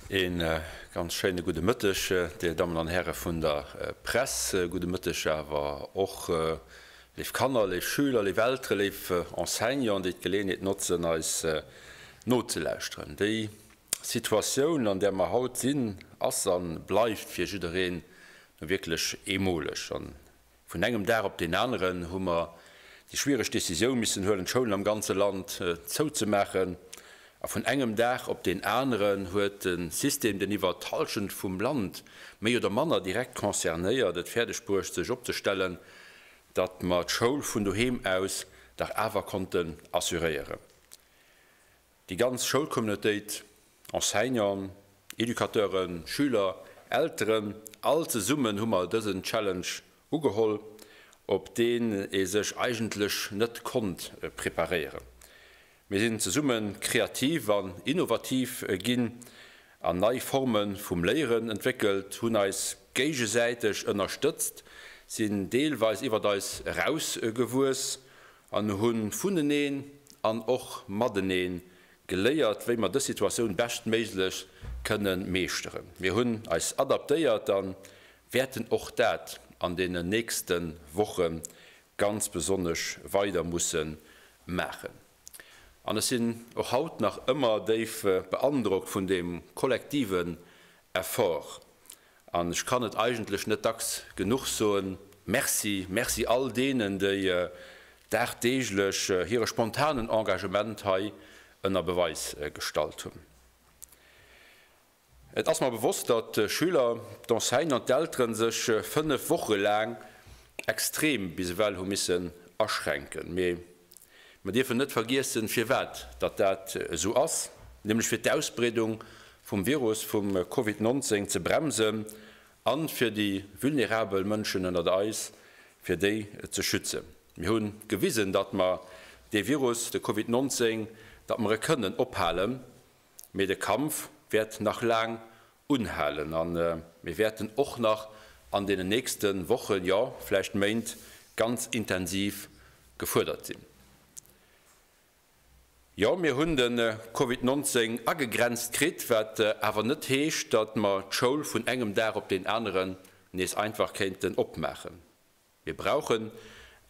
Ee ganz schéine gudde Mëtteg, Dir Dammen an Häre vun der Press. Gudde Mëtteg awer och, léif Kanner, léif Schüler, léif Eltere, léif Enseignanten, déi d'Geleeënheet notzen, eis nozelauschteren. Déi Situatioun, an där mer haut sinn, ass a bleift fir jiddereen nu wierklech eemoleg. Vun engem Dag op deen aneren hu mer déi schwiereg Decisioun missen huelen, d'Schoulen am ganze Land zouzemaachen. A vun engem Dag op deen aneren huet de System, deen iwwer d'Hallschent vum Land méi oder manner direkt concernéiert, et fäerdeg bruecht, sech opzestellen, datt mer d'Schoul vun doheem aus dach awer konnten assuréieren. Déi ganz Schoulcommunautéit, Enseignanten, Educateuren, Schüler, Elteren, all zesummen hu mer dësen Challenge ugeholl, op deen ee sech eigentlech net konnt preparéieren. Mir sinn zesumme kreativ an innovativ ginn an nei Forme vum Léieren entwéckelt, hunn eis géigesäiteg ënnerstëtzt, sinn deelweis iwwert eis erausgewuess an hu vuneneen an och matenee geléiert, wéi mer dës Situatioun beschtméiglech kënne meeschteren. Mir hunn eis adaptéiert a wäerten och dat an deenen nächste Woche ganz besonnesch weider musse maachen. An ech sinn och haut nach ëmmer déif beandrockt vun deem kollektiven Effort, An ech kann et eigentlech net dacks genuch soen, Merci, Merci all deenen, déi dagdeeglech hire spontanen Engagement hei ënner Beweis gestallt hunn. Et ass mer bewosst, datt d'Schüler, d'Enseignanten, d'Eltere sech 5 Woche laang extrem bis ewell hu missen aschränken. Mee Mer dierfen net vergiessen, firwat datt dat esou ass, nämlech fir d'Ausbreedung vum Virus vum Covid 19 ze bremsen a fir déi vulnerabel Mënschen ënnert eis, fir déi ze schützen. Mir hu gewisen, datt mer dee Virus, de Covid 19, datt mer e kënnen ophalen, mee de Kampf wäert nach laang unhalen a mir wäerten och nach an deenen nächste Wochen, jo vläicht Méint ganz intensiv gefuerdert sinn. Jo, mir hunn de Covid 19 agegrenzt kritt, wat awer net heescht, datt mer d'Schoul vun engem Dag op deen aneren nees einfach kéinten opmaachen. Mir brauchen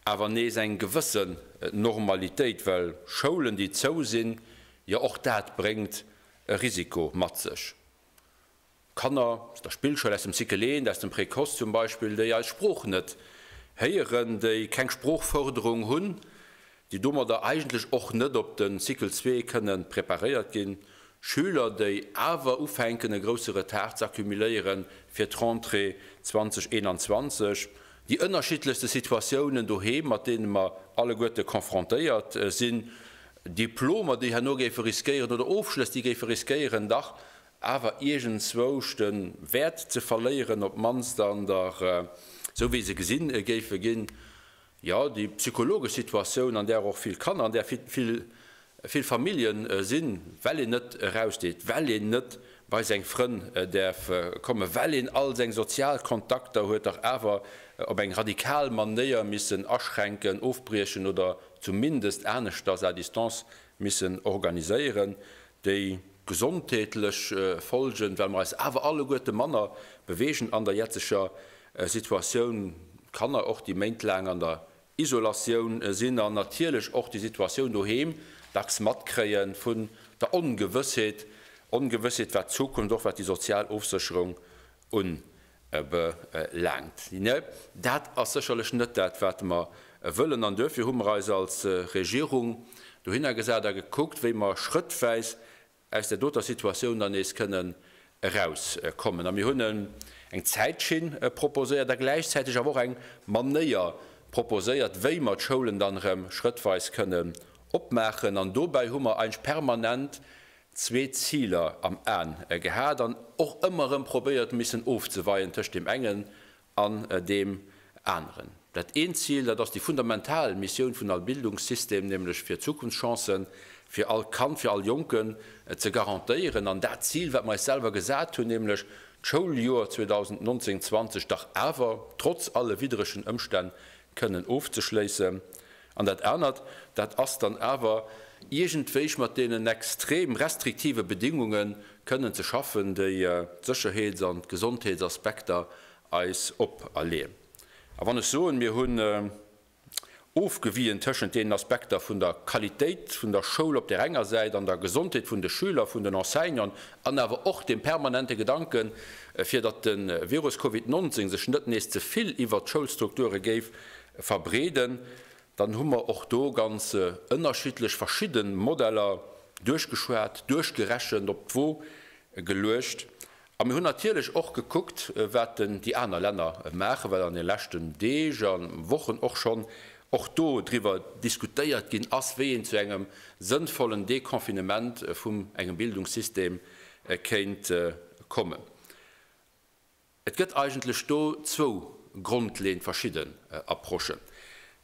awer nees eng gewëssen Normalitéit, well Schoulen, déi zou sinn, jo och dat bréngt e Risiko mat sech. Kanner aus der Spillschoul, aus dem Cycle 1, aus dem Précoce zum Beispill, déi eis Sprooch net héieren, déi keng Sproochfërderung hunn, déi domadder eigentlech och net op de Cycle 2 kënne preparéiert ginn, Schüler, déi awer ufänken e grousse Retard z'accumuléiere fir d'Rentrée 2021, déi ënnerschiddlechste Situatiounen doheem, mat deene mer alleguerte confrontéiert sinn, Diplomer, déi herno géife riskéieren, oder Ofschlëss, déi géife riskéieren, dach awer iergendzwousch de Wäert ze verléieren, op d'mannst an der, esou wéi se gesinn géife ginn. Jo, déi psychologesch Situatioun, an där och vill Kanner, an där vill, vill Famillje sinn, well een net erausgeet, well een net bei seng Frënn däerf kommen, well een all seng sozial Kontakter huet dach awer op eng radikal Manéier missen aschränken, ofbriechen oder zumindest aneschters à distance missen organiséieren. Déi gesondheetlech Folgen, well mer eis awer alleguerte manner beweegen an der jetzeger Situatioun, Kanner och, déi méintlaang an der Isolatioun sinn an natierlech och déi Situatioun doheem dacks matkréie vun der Ongewëssheet, Ongewëssheet wat d'Zukunft, och wat déi sozial Ofsécherung ubelaangt. Dat ass sécherlech net dat, wat mer wëllen an duerfir hu mer eis als Regierung dohinner gesat a gekuckt, wéi mer schrëttwäis aus där doter Situatioun dann nees kënnen erauskommen. A mir hunn eng Zäitschinn proposéiert a gläichzäiteg awer och eng Manéier proposéiert, wéi mer d'Schoulen dann erëm schrëttweis kënnen opmaachen. An dobäi hu mer eigentlech permanent zwee Ziler am Aen gehat an och ëmmer erëm probéiert missen ofzeweien tëscht deem engen an deem aneren. Dat eent Zil, dat ass déi fundamental Missioun vun all Bildungssystem, nämlech fir Zukunftschancen fir all Kand, fir all Jonken ze garantéieren. An dat Zil, wat mer eis selwer gesat hunn, nämlech d'Schouljoer 2019, 20 dach awer trotz alle widderegen Ëmstänn kënnen ofzeschléissen. An dat anert, dat ass dann awer iergendwéich mat deenen extrem restriktive Bedingungen. kënnen ze schaffen, déi d'Sécherheets an d'Gesondheetsaspekter eis operleeën. A wann ech soen, mir hunn ofgewien tëschent deenen Aspekter vun der Qualitéit vun der Schoul op där enger Säit an der Gesondheet vun de Schüler, vun den Enseignanten an awer och dem permanente Gedanken, fir datt de Virus Covid 19 sech net nees ze vill iwwert d'Schoulstrukture géif verbreeden, dann hu mer och do ganz ënnerschiddlech verschidde Modeller duerchgeschwat, duerchgerechent, op d'Wo geluecht. A mir hunn natierlech och gekuckt, wat déi aner Länner maachen, well an de leschten Deeg a Wochen och schonn och do driwwer diskutéiert ginn ass, wéi een zu engem sënnvollen Deconfinement vum engem Bildungssystem kéint kommen. Et gëtt eigentlech do zwou grondleeënd verschidden Approchen.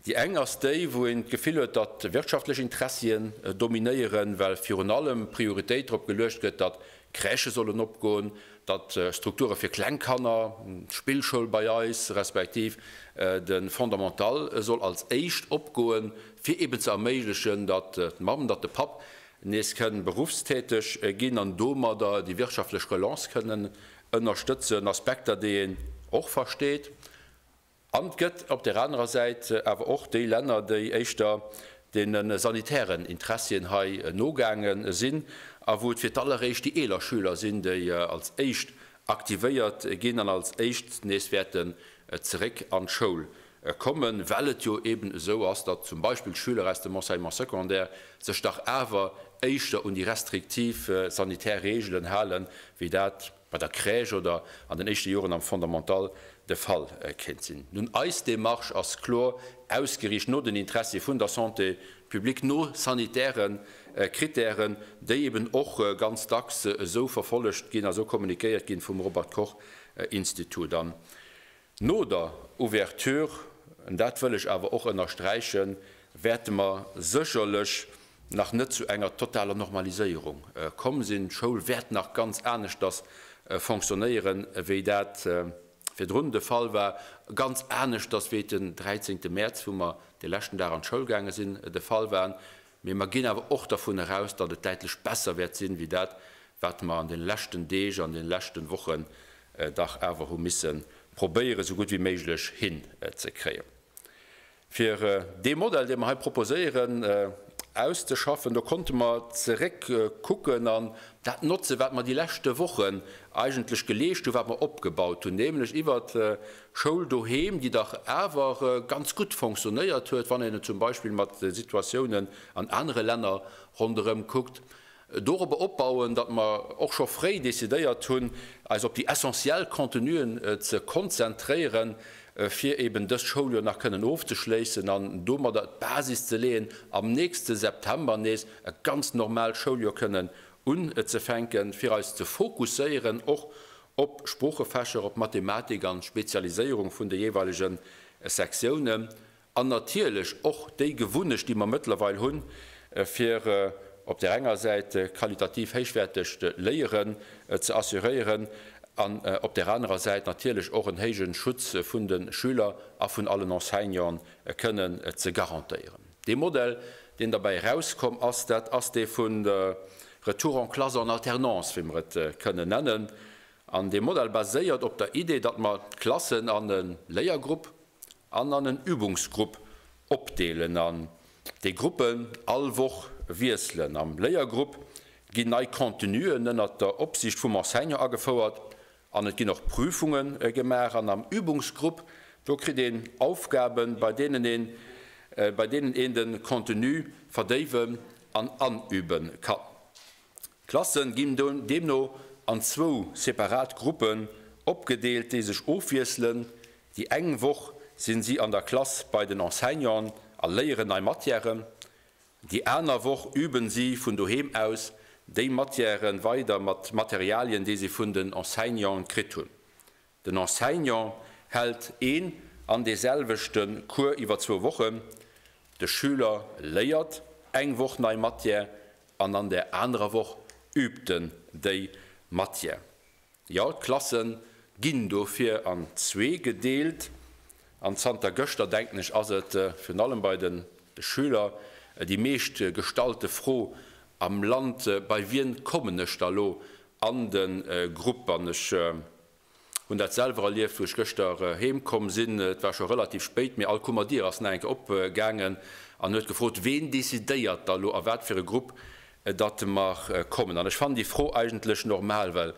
Déi eng ass déi, wou een d'Gefill huet, datt wirtschaftlech Interessien dominéieren, well virun allem Prioritéit drop geluecht gëtt, datt Crèchë sollen opgoen, datt Strukture fir kleng Kanner, d'Spillschoul bei eis, respektiv de Fondamental soll als éischt opgoen, fir eben ze erméiglechen, datt d'Mamm, datt de Papp nees kënn beruffstäteg ginn an domadder déi wirtschaftlech Relance kënnen ënnerstëtzen, Aspekter, déi een och versteet. An et gëtt op där anerer Säit awer och déi Länner, déi éischter deene sanitären Interessien hei nogaange sinn a wou et fir d'alleréischt déi eeler Schüler sinn, déi als éischt aktivéiert ginn an als éischt nees wäerten zeréck an d'Schoul kommen, well et jo eben esou ass, datt zum Beispill d'Schüler aus dem Enseignement secondaire sech dach awer éischter un déi restriktiv sanitär Reegelen halen, wéi dat bei der Crèche oder an den éischte Joren am Fondamental de Fall kéint sinn. Nun, eis Démarche ass kloer ausgeriicht no den Interessie vun der Santé publique, no sanitäre Kritären, déi eben och ganz dacks esou verfollegt ginn a sou kommunikéiert ginn vum Robert Koch Institut. An No der Ouverture, dat wëll ech awer och ënnersträichen, wäerte mer sécherlech nach net zu enger totaler Normaliséierung komm sinn. D'Schoul wäert nach ganz aneschters fonctionnéieren, wéi dat virdrun de Fall war, ganz aneschters wéi et den 13. Mäerz, wou mer de leschten Dag an d'Schoul gaange sinn, de Fall war. Mee mer ginn awer och dervun eraus, datt et däitlech besser wäert sinn, wéi dat, wat mer an de leschten Deeg, an de leschten Wochen dach awer hu misse probéieren, esou gutt wéi méiglech hinzekréien. Fir dee Modell, dee mer hei proposéieren, auszeschaffen, do konnte mer zeréckkucken an dat notzen, wat mer déi leschte Wochen eigentlech geleescht hunn, wat mer opgebaut hunn, nämlech iwwert d'Schoul doheem, déi dach awer ganz gutt fonctionnéiert huet, wann een et zum Beispill mat de Situatiounen an anere Länner ronderëm kuckt. Dorobber opbauen, datt mer och scho fréi decidéiert hunn, eis op déi essentiell Contenuen ze konzentréieren, fir eben dëst Schouljoer nach kënnen ofzeschléissen an domadder d'Basis ze leeën, am nächste September nees e ganz normaalt Schouljoer kënnen unzefänken, fir eis ze fokusséieren och op Sproochefächer, op Mathematik an d'Spezialiséierung vun de jeeweilege Sektiounen. An natierlech och déi Gewunnecht, déi mer mëttlerweil hunn, fir op där enger Säit qualitativ héichwäertegt Léieren ze assuréieren an op där anerer Säit natierlech och en héije Schutz vun de Schüler a vun allen Enseignanten kënnen ze garantéieren. Dee Modell, deen derbäi erauskomm ass, dat ass dee vun der Retour en classe en alternance, wéi mer et kënnen nennen. An dee Modell baséiert op der Idee, datt mer d'Klassen an e Léiergrupp an an en Übungsgrupp opdeelen an déi Gruppen all Woch wiesselen. Am Léiergrupp ginn nei Contenuen ënnert der Opsiicht vum Enseignant agefouert an et ginn och Prüfunge gemaach. An am Übungsgrupp, do kritt een Aufgaben, bei deenen een bei deenen een de Contenu verdéiwen an anübe kann. D'Klassen ginn deemno an zwou separat Gruppen opgedeelt, déi sech ofwiesselen. Déi eng Woch sinn si an der Klass bei den Enseignanten a léieren nei Matièren. Déi aner Woch üben si vun doheem aus déi Matièrë weider mat Materialien, déi si vun den Enseignanten kritt hunn. Den Enseignant hält een an dee selwechte Cours iwwer zwou Wochen. De Schüler léiert eng Woch nei Matière an an där anerer Woch übt en déi Matière. Jo, d'Klasse ginn dofir an zwee gedeelt. An zanter gëschter, denken ech, ass et virun allem bei de Schüler déi meescht gestallte Fro am Land, Bei wien kommen ech da lo? An de Grupp. An ech hunn dat selwer erlieft, wou ech gëschter heem komm sinn. Et war scho relativ spéit, mee all Kummerdier ass nach eng Kéier opgaangen an huet gefrot, Ween decidéiert da lo a wat fir e Grupp datt mer kommen? An ech fannen déi Fro eigentlech normal, well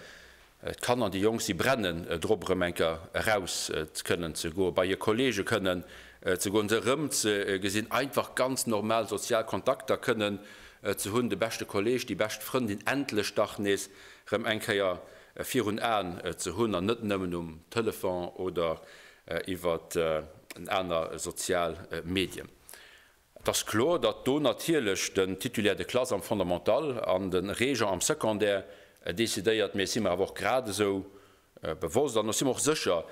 d'Kanner, déi Jonk, si brennen drop, erëm eng Kéier eraus kënnen ze goen, bei hir Kollege kënnen ze goen, se erëm ze gesinn, einfach ganz normal sozial Kontakter kënnen ze hunn, de beschte Kolleg, déi bescht Frëndin endlech dach nees erëm eng Kéier virun Aen ze hunn an net nëmmen um Telefon oder iwwer aner sozial Medien. Et ass kloer, datt do natierlech den Titulaire de classe am Fondamental an de Régent am Secondaire decidéiert, mee ech si mer awer och gradesou bewosst an ech si mer och sécher,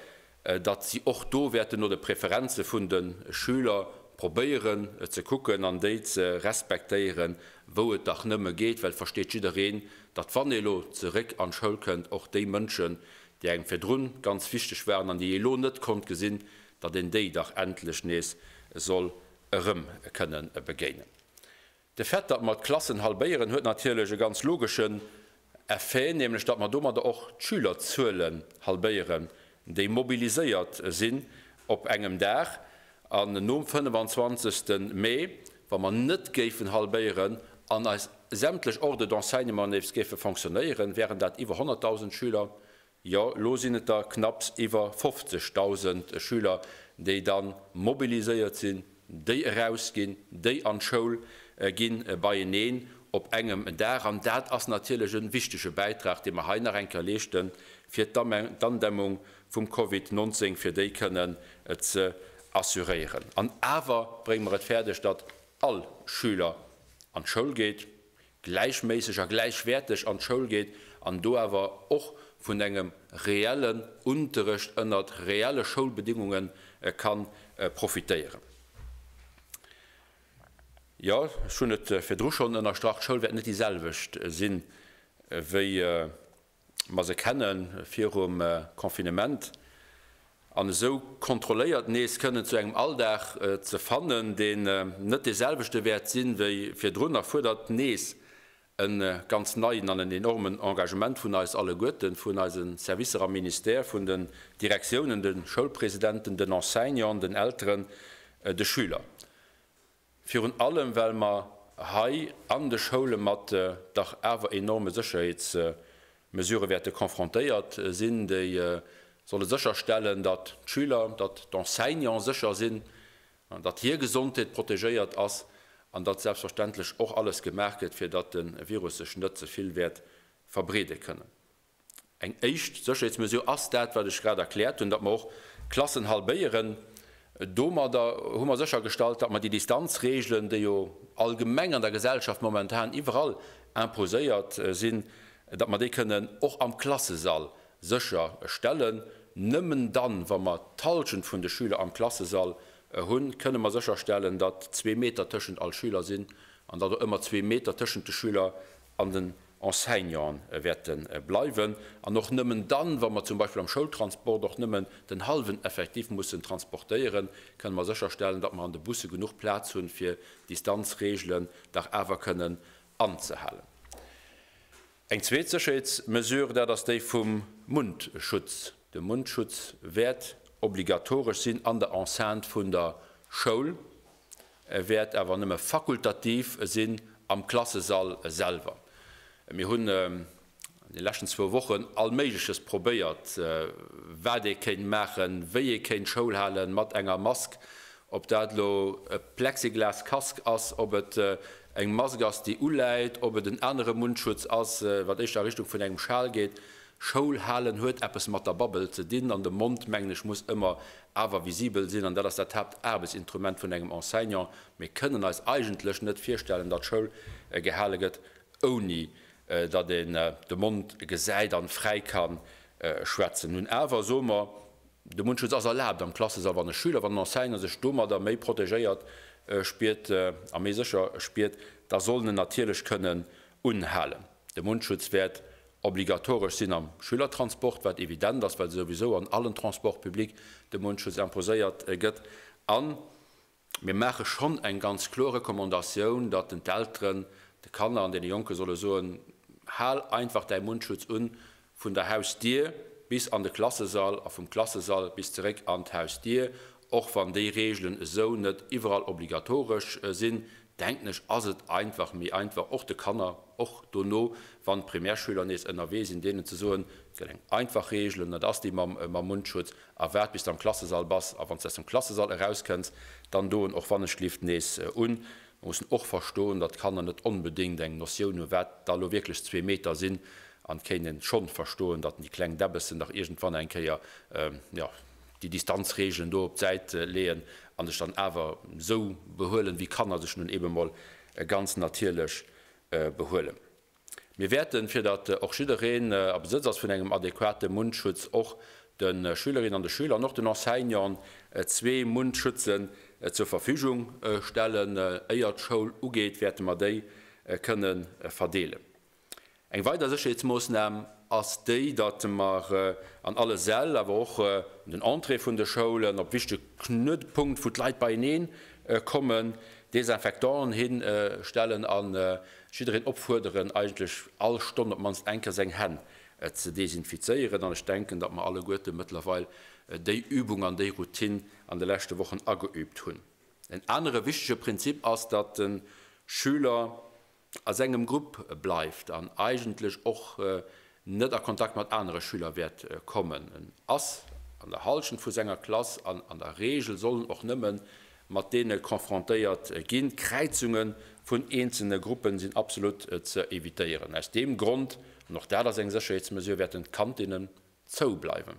datt si och do wäerten no de Preferenze vun de Schüler probéieren ze kucken an déi ze respektéieren, wou et dach nëmme geet, well et versteet jiddereen, datt wann ee elo zeréck an d'Schoul kënnt, och déi Mënschen, déi engem virdrun ganz wichteg waren an déi ee elo net konnt gesinn, datt een déi dach endlech nees soll erëm kënne begéinen. De Fait, datt mer d'Klassen halbéieren, huet natierlech e ganz logeschen Effet, nämlech datt mer domadder och d'Schülerzuelen halbéieren, déi mobiliséiert sinn op engem Dag. An nom 25. Mee, wa mer net géifen halbéieren an eis sämtlech Ordres d'enseignement nees géife fonctionnéieren, wären dat iwwer 100.000 Schüler, Jo, elo sinn et der knapps iwwer 50.000 Schüler, déi da mobiliséiert sinn, déi erausginn, déi an d'Schoul ginn, beieneen op engem Dag. An dat ass natierlech e wichtege Bäitrag, dee mer hei nach eng Kéier leeschten, fir d'Andämmung vum Covid 19, fir déi kënnen ze assuréieren. An awer brénge mer et fäerdeg, datt all Schüler an d'Schoul geet, gläichméisseg a gläichwäerteg an d'Schoul geet an do awer och vun engem reellen Unterrecht ënnert reelle Schoulbedingunge ka profitéieren. Jo, ech hunn et virdru schonn ënnerstrach, d'Schoul wäert net déi selwecht sinn, wéi mer se kenne virum Confinement, an esou kontrolléiert nees kënnen zu engem Alldag ze fannen, deen net dee selwechte wäert sinn wéi virdrun, erfuerdert nees e ganz neien an en enormen Engagement vun eis alleguerten, vun eise Servicer am Ministère, vun den Direktiounen, de Schoulpresidenten, den Enseignanten, den Elteren, de Schüler. Virun allem well mer hei an de Schoule mat dach awer enorme Sécherheetsmesurë wäerte confrontéiert sinn, déi solle sécherstellen, datt d'Schüler, datt d'Enseignante sécher sinn, datt hir Gesondheet protegéiert ass an datt selbstverständlech och alles gemaach gëtt, fir datt de Virus sech net ze vill wäert verbreede kënnen. Eng éischt Sécherheetsmesure ass dat, wat ech grad erkläert hunn, datt mer och d'Klassen halbéieren. Domadder hu mer séchergestallt, datt mer déi Distanzreegelen, déi jo allgemeng an der Gesellschaft momentan iwwerall imposéiert sinn, datt mer déi kënnen och am Klassesall sécherstellen. Nëmmen dann, wa mer d'Hallschent vun de Schüler am Klassesall hunn, kënne mer sécherstellen, datt zwee Meter tëschent all Schüler sinn an datt och ëmmer zwee Meter tëschent de Schüler an den Enseignanten wäerte bleiwen, an och nëmmen dann, wa mer zum Beispill am Schoultransport och nëmmen den hallwen Effectif mussen transportéieren, kënne mer sécherstellen, datt mer an de Busse genuch Plaz hunn, fir d'Distanzreegelen dach awer kënnen anzehalen. Eng zweet Sécherheetsmesure, dat ass déi vum Mundschutz. De Mundschutz wäert obligatoresch sinn an der Enceinte vun der Schoul. E wäert awer nëmme fakultativ sinn am Klassesall selwer. Mir hunn an de leschten zwou Wochen all Méigleches probéiert, wat ee kéint maachen, wéi ee kéint Schoul hale mat enger Mask, ob dat elo e Plexiglas-Casque ass, ob et eng Mask ass, déi uläit, ob et en anere Mundschutz ass, wat éischter a Richtung vun engem Schal geet. Schoul halen huet eppes mat der Babbel ze dinn an de Mond, mengen ech, muss ëmmer awer visibel sinn, an dat ass dat Haaptaarbechtsinstrument vun engem Enseignant. Mir kënnen eis eigentlech net virstellen, datt Schoul gehale gëtt, ouni datt een de Mond gesäit an fräi ka schwätzen. Nun awer soe mer, de Mundschutz ass erlaabt am Klassesall, wann e Schüler, wann en Enseignant sech domadder méi protegéiert spiert a méi sécher spiert, da soll en en natierlech kënnen unhalen. De Mundschutz wäert obligatoresch sinn am Schülertransport, wat evident ass, well souwisou an allen Transports publics de Mundschutz imposéiert gëtt. A mir maache schonn eng ganz kloer Recommandatioun, datt den d'Elteren de Kanner an deene Jonke solle soen, Hal einfach däi Mundschutz un, vun der Hausdier bis an de Klassesall a vum Klassesall bis zeréck an d'Hausdier. Och wann déi Reegelen esou net iwwerall obligatoresch sinn, denken ech, ass et einfach méi einfach, och de Kanner, och dono, wann d'Primärschüler nees ënnerwee sinn, deenen ze soen, et gëtt eng einfach Reegel an dat ass déi mam Mundschutz, a waart bis de am Klassesall bass a wann s de aus dem Klassesall erauskënns, dann doen och wannechgelift nees un. Mer mussen och verstoen, datt d'Kanner net onbedéngt eng Notioun hunn, wat da lo wierklech zwee Meter sinn, an et kéint een schonn verstoen, datt déi kleng Däbbessen dach iergendwann eng Kéier, jo, déi Distanzreegelen do op d'Säit leeën an sech dann awer esou behuelen, wéi Kanner sech nun eebe mol ganz natierlech behuelen. Mir wäerten, fir datt och jiddereen a Besëtz ass vun engem adequate Mundschutz, och de Schülerinnen an de Schüler an och den Enseignanten zwee Mundschützen zur Verfügung stellen. Éier d'Schoul ugeet, wäerte mer déi kënne verdeelen. Eng weider Sécherheetsmoossnam ass déi, datt mer an alle Säll, awer och un den Entréeë vun de Schoulen, op wichtege Knuetpunkt, wou d'Leit beieneen kommen, Desinfectanten hinstellen a jiddereen opfuerderen, eigentlech all Stonn op d'mannst eng Kéier seng Hänn ze desinfizéieren. An ech denken, datt mer alleguerte mëttlerweil déi Übung an déi Routine an de leschte Wochen ageüübt hunn. En anere wichtege Prinzip ass, datt de Schüler a sengem Grupp bleift an eigentlech och net a Kontakt mat anere Schüler wäert kommen. En ass an der Hallschent vu senger Klass an an der Reegel soll en och nëmme mat deene confrontéiert ginn. Kräizunge vun eenzelne Gruppe sinn absolut ze evitéieren. Aus deem Grond, an och dat ass eng Sécherheetsmesure, wäerten d'Kantinnen zou bleiwen.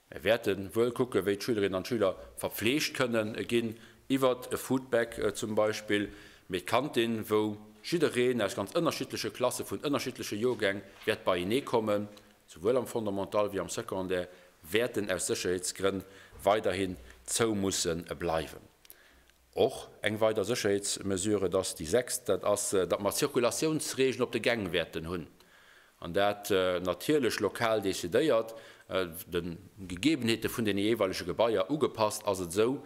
Mir wäerte wuel kucken, wéi d'Schülerinnen an d'Schüler verpfleegt kënnen ginn, iwwert e Foodbag zum Beispill. Mee d'Kantin, wou jiddereen aus ganz ënnerschiddleche Klasse vun ënnerschiddleche Joergäng wäert beienee kommen, souwuel am Fondamental wéi am Secondaire, wäerten aus Sécherheetsgrënn weiderhin zou musse bleiwen. Och eng weider Sécherheetsmesure, dass déi sechst, dat ass, datt mer Zirkulatiounsregeln op de Gäng wäerten hunn, an dat natierlech lokal decidéiert, de Gegebenheete vun deene jeeweilege Gebaier ugepasst. Ass et esou,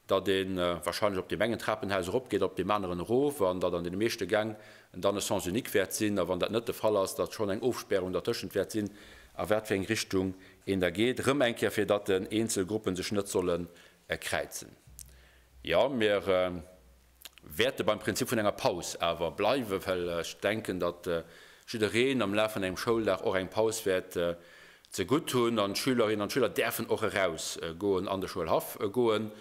datt ee wahrscheinlech op deem engen Trapenhaus eropgeet, op deem aneren erof, an datt an deene meeschte Gäng dann e Sens unique wäert sinn, a wann dat net de Fall ass, datt schonn eng Ofspärung dertëschent wäert sinn, a wat fir eng Richtung een da geet, erëm eng Kéier, fir datt eenzel Gruppe sech net solle kräizen. Jo, mir wäerte beim Prinzip vun enger Paus awer bleiwen, well ech denken, datt jiddereen am Laf vun engem Schouldag och eng Paus wäert zegutt hunn an d'Schülerinnen an d'Schüler däerfen och eraus goen, an de Schoulhaff goen.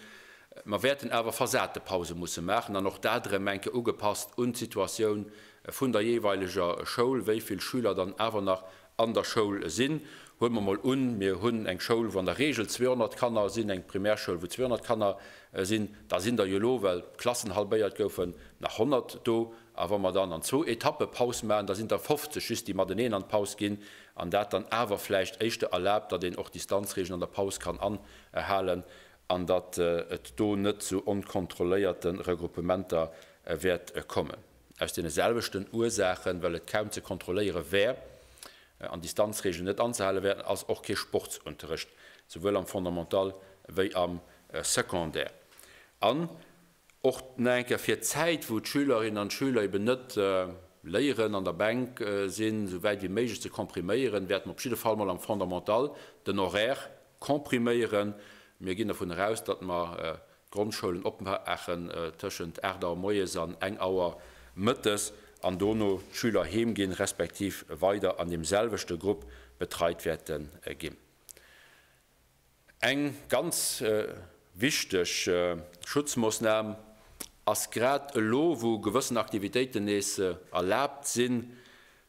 Mer wäerten awer versate Pause musse maachen an och dat erëm eng Kéier ugepasst un d'Situatioun vun der jeeweileger Schoul, wéi vill Schüler dann awer nach an der Schoul sinn. Huele mer mol un, mir hunn eng Schoul, wou an der Regel 200 Kanner sinn, eng Primärschoul, wou 200 Kanner sinn, da sinn der jo elo, well d'Klassen halbéiert goufen, nach 100 do. A wa mer dann an zwou Etappe Paus maachen, da sinn der 50 just, déi mateneen an d'Paus ginn, an dat dann awer vläicht éischter erlaabt, datt een och d'Distanzregeln an der Paus kann anhalen an datt et do net zu onkontrolléierte Regruppementer wäert kommen. Aus deene selwechten Ursaachen, well et kaum ze kontrolléiere wär an Distanzreegelen net anzehale wären, ass och kee Sportsunterrecht, souwuel am Fondamental wéi am Secondaire. An och nach eng Kéier fir d'Zäit, wou d'Schülerinnen an d'Schüler eben net léieren, an der Bänk sinn, esou wäit wéi méiglech ze kompriméieren, wäerte mer op jidde Fall mol am Fondamental den Horaire kompriméieren. Mir ginn dervun eraus, datt mer d'Grondschoulen opmaachen tëschent 8 Auer moies an eng Auer mëttes an dono d'Schüler heem ginn, respektiv weider an deem selwechte Grupp betreit wäerte ginn. Eng ganz wichteg Schutzmoossnam ass grad elo, wou gewëssen Aktivitéiten nees erlaabt sinn,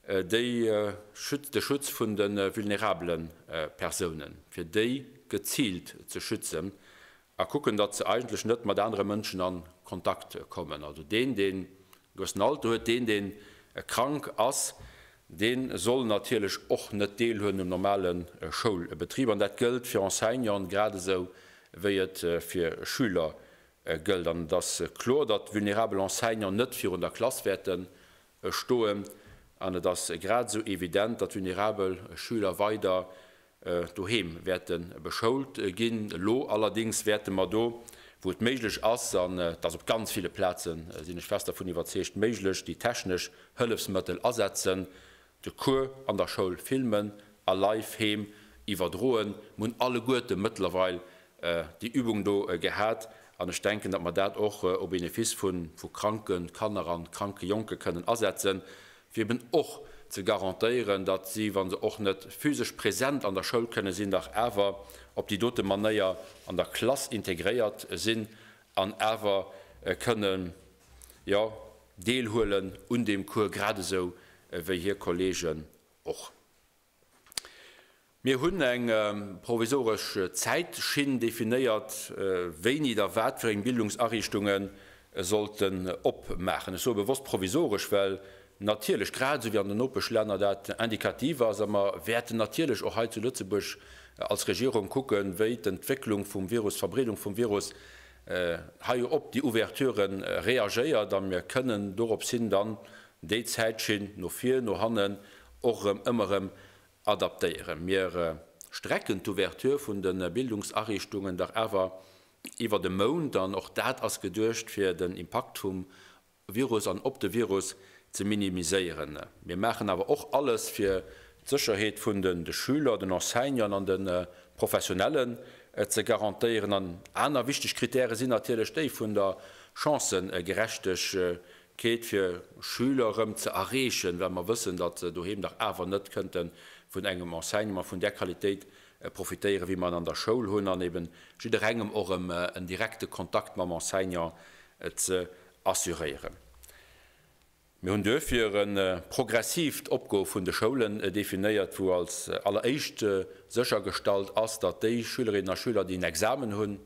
déi de Schutz vun de vulnerabele Persounen, fir déi geziilt ze schützen a kucken, datt se eigentlech net mat anere Mënschen a Kontakt kommen. Also deen, deen e gewëssen Alter huet, deen, deen krank ass, dee soll natierlech och net deelhuelen um normale Schoulbetrib. An dat gëllt fir Enseignanten grad esou wéi et fir Schüler gëllt. An et ass kloer, datt vulnerabel Enseignanten net virun der Klass wäerte stoen. An et ass grad esou evident, datt vulnerabel Schüler weider doheem wäerte beschoult ginn. Elo allerdéngs wäerte mer do, wou et méiglech ass, an et ass op ganz ville Plazen, sinn ech fest dervun iwwerzeegt, méiglech, déi technesch Hëllefsmëttel asetzen. De Cours an der Schoul filmen a live heem iwwerdroen. Mir hunn alleguerte mëttlerweil déi Übung do gehat an ech denken, datt mer dat och au bénéfice vu kranke Kanner a kranke Jonke kënnen asetzen, fir eben och ze garantéieren, datt si, wa se och net physesch present an der Schoul kënne sinn, dach awer op déi dote Manéier an der Klass integréiert sinn an awer kënnen, jo, deelhuelen un deem Cours, grad esou wéi hir Kolleegen och. Mir hunn eng provisoresch Zäitschinn definéiert, wéini da wat fir eng Bildungsariichtunge sollten opmaachen. Ech soe bewosst provisoresch, well natierlech, grad esou wéi an den Nopeschlänner, dat indikativ ass a mer wäerten natierlech och hei zu Lëtzebuerg als Regierung kucken, wéi d'Entwécklung vum Virus, d'Verbreedung vum Virus hei op déi Ouverture reagéiert a mir kënnen dorops hin dann déi Zäitschinn no vir, no hannen och erëm ëmmer erëm adaptéieren. Mir strecken d'Ouverture vun de Bildungsariichtungen dach awer iwwert e Mount an och dat ass geduecht, fir den Impakt vum Virus an op de Virus ze minimiséieren. Mir maachen awer och alles, fir d'Sécherheet vun de Schüler, den Enseignanten an de Professionellen ze garantéieren. An aner wichteg Kritäre sinn natierlech déi vun der Chancëgerechtegkeet, fir Schüler erëm ze erreechen, well mer wëssen, datt se doheem dach awer net kënnte vun engem Enseignement vun där Qualitéit profitéieren, wéi mer en an der Schoul hunn, an eben jidderengem och erëm en direkte Kontakt mam Enseignant ze assuréieren. Mir hunn duerfir e progressiivt Opgoe vun de Schoulen definéiert, wou als alleréischt séchergestallt ass, datt déi Schülerinnen a Schüler, déi en Examen hunn,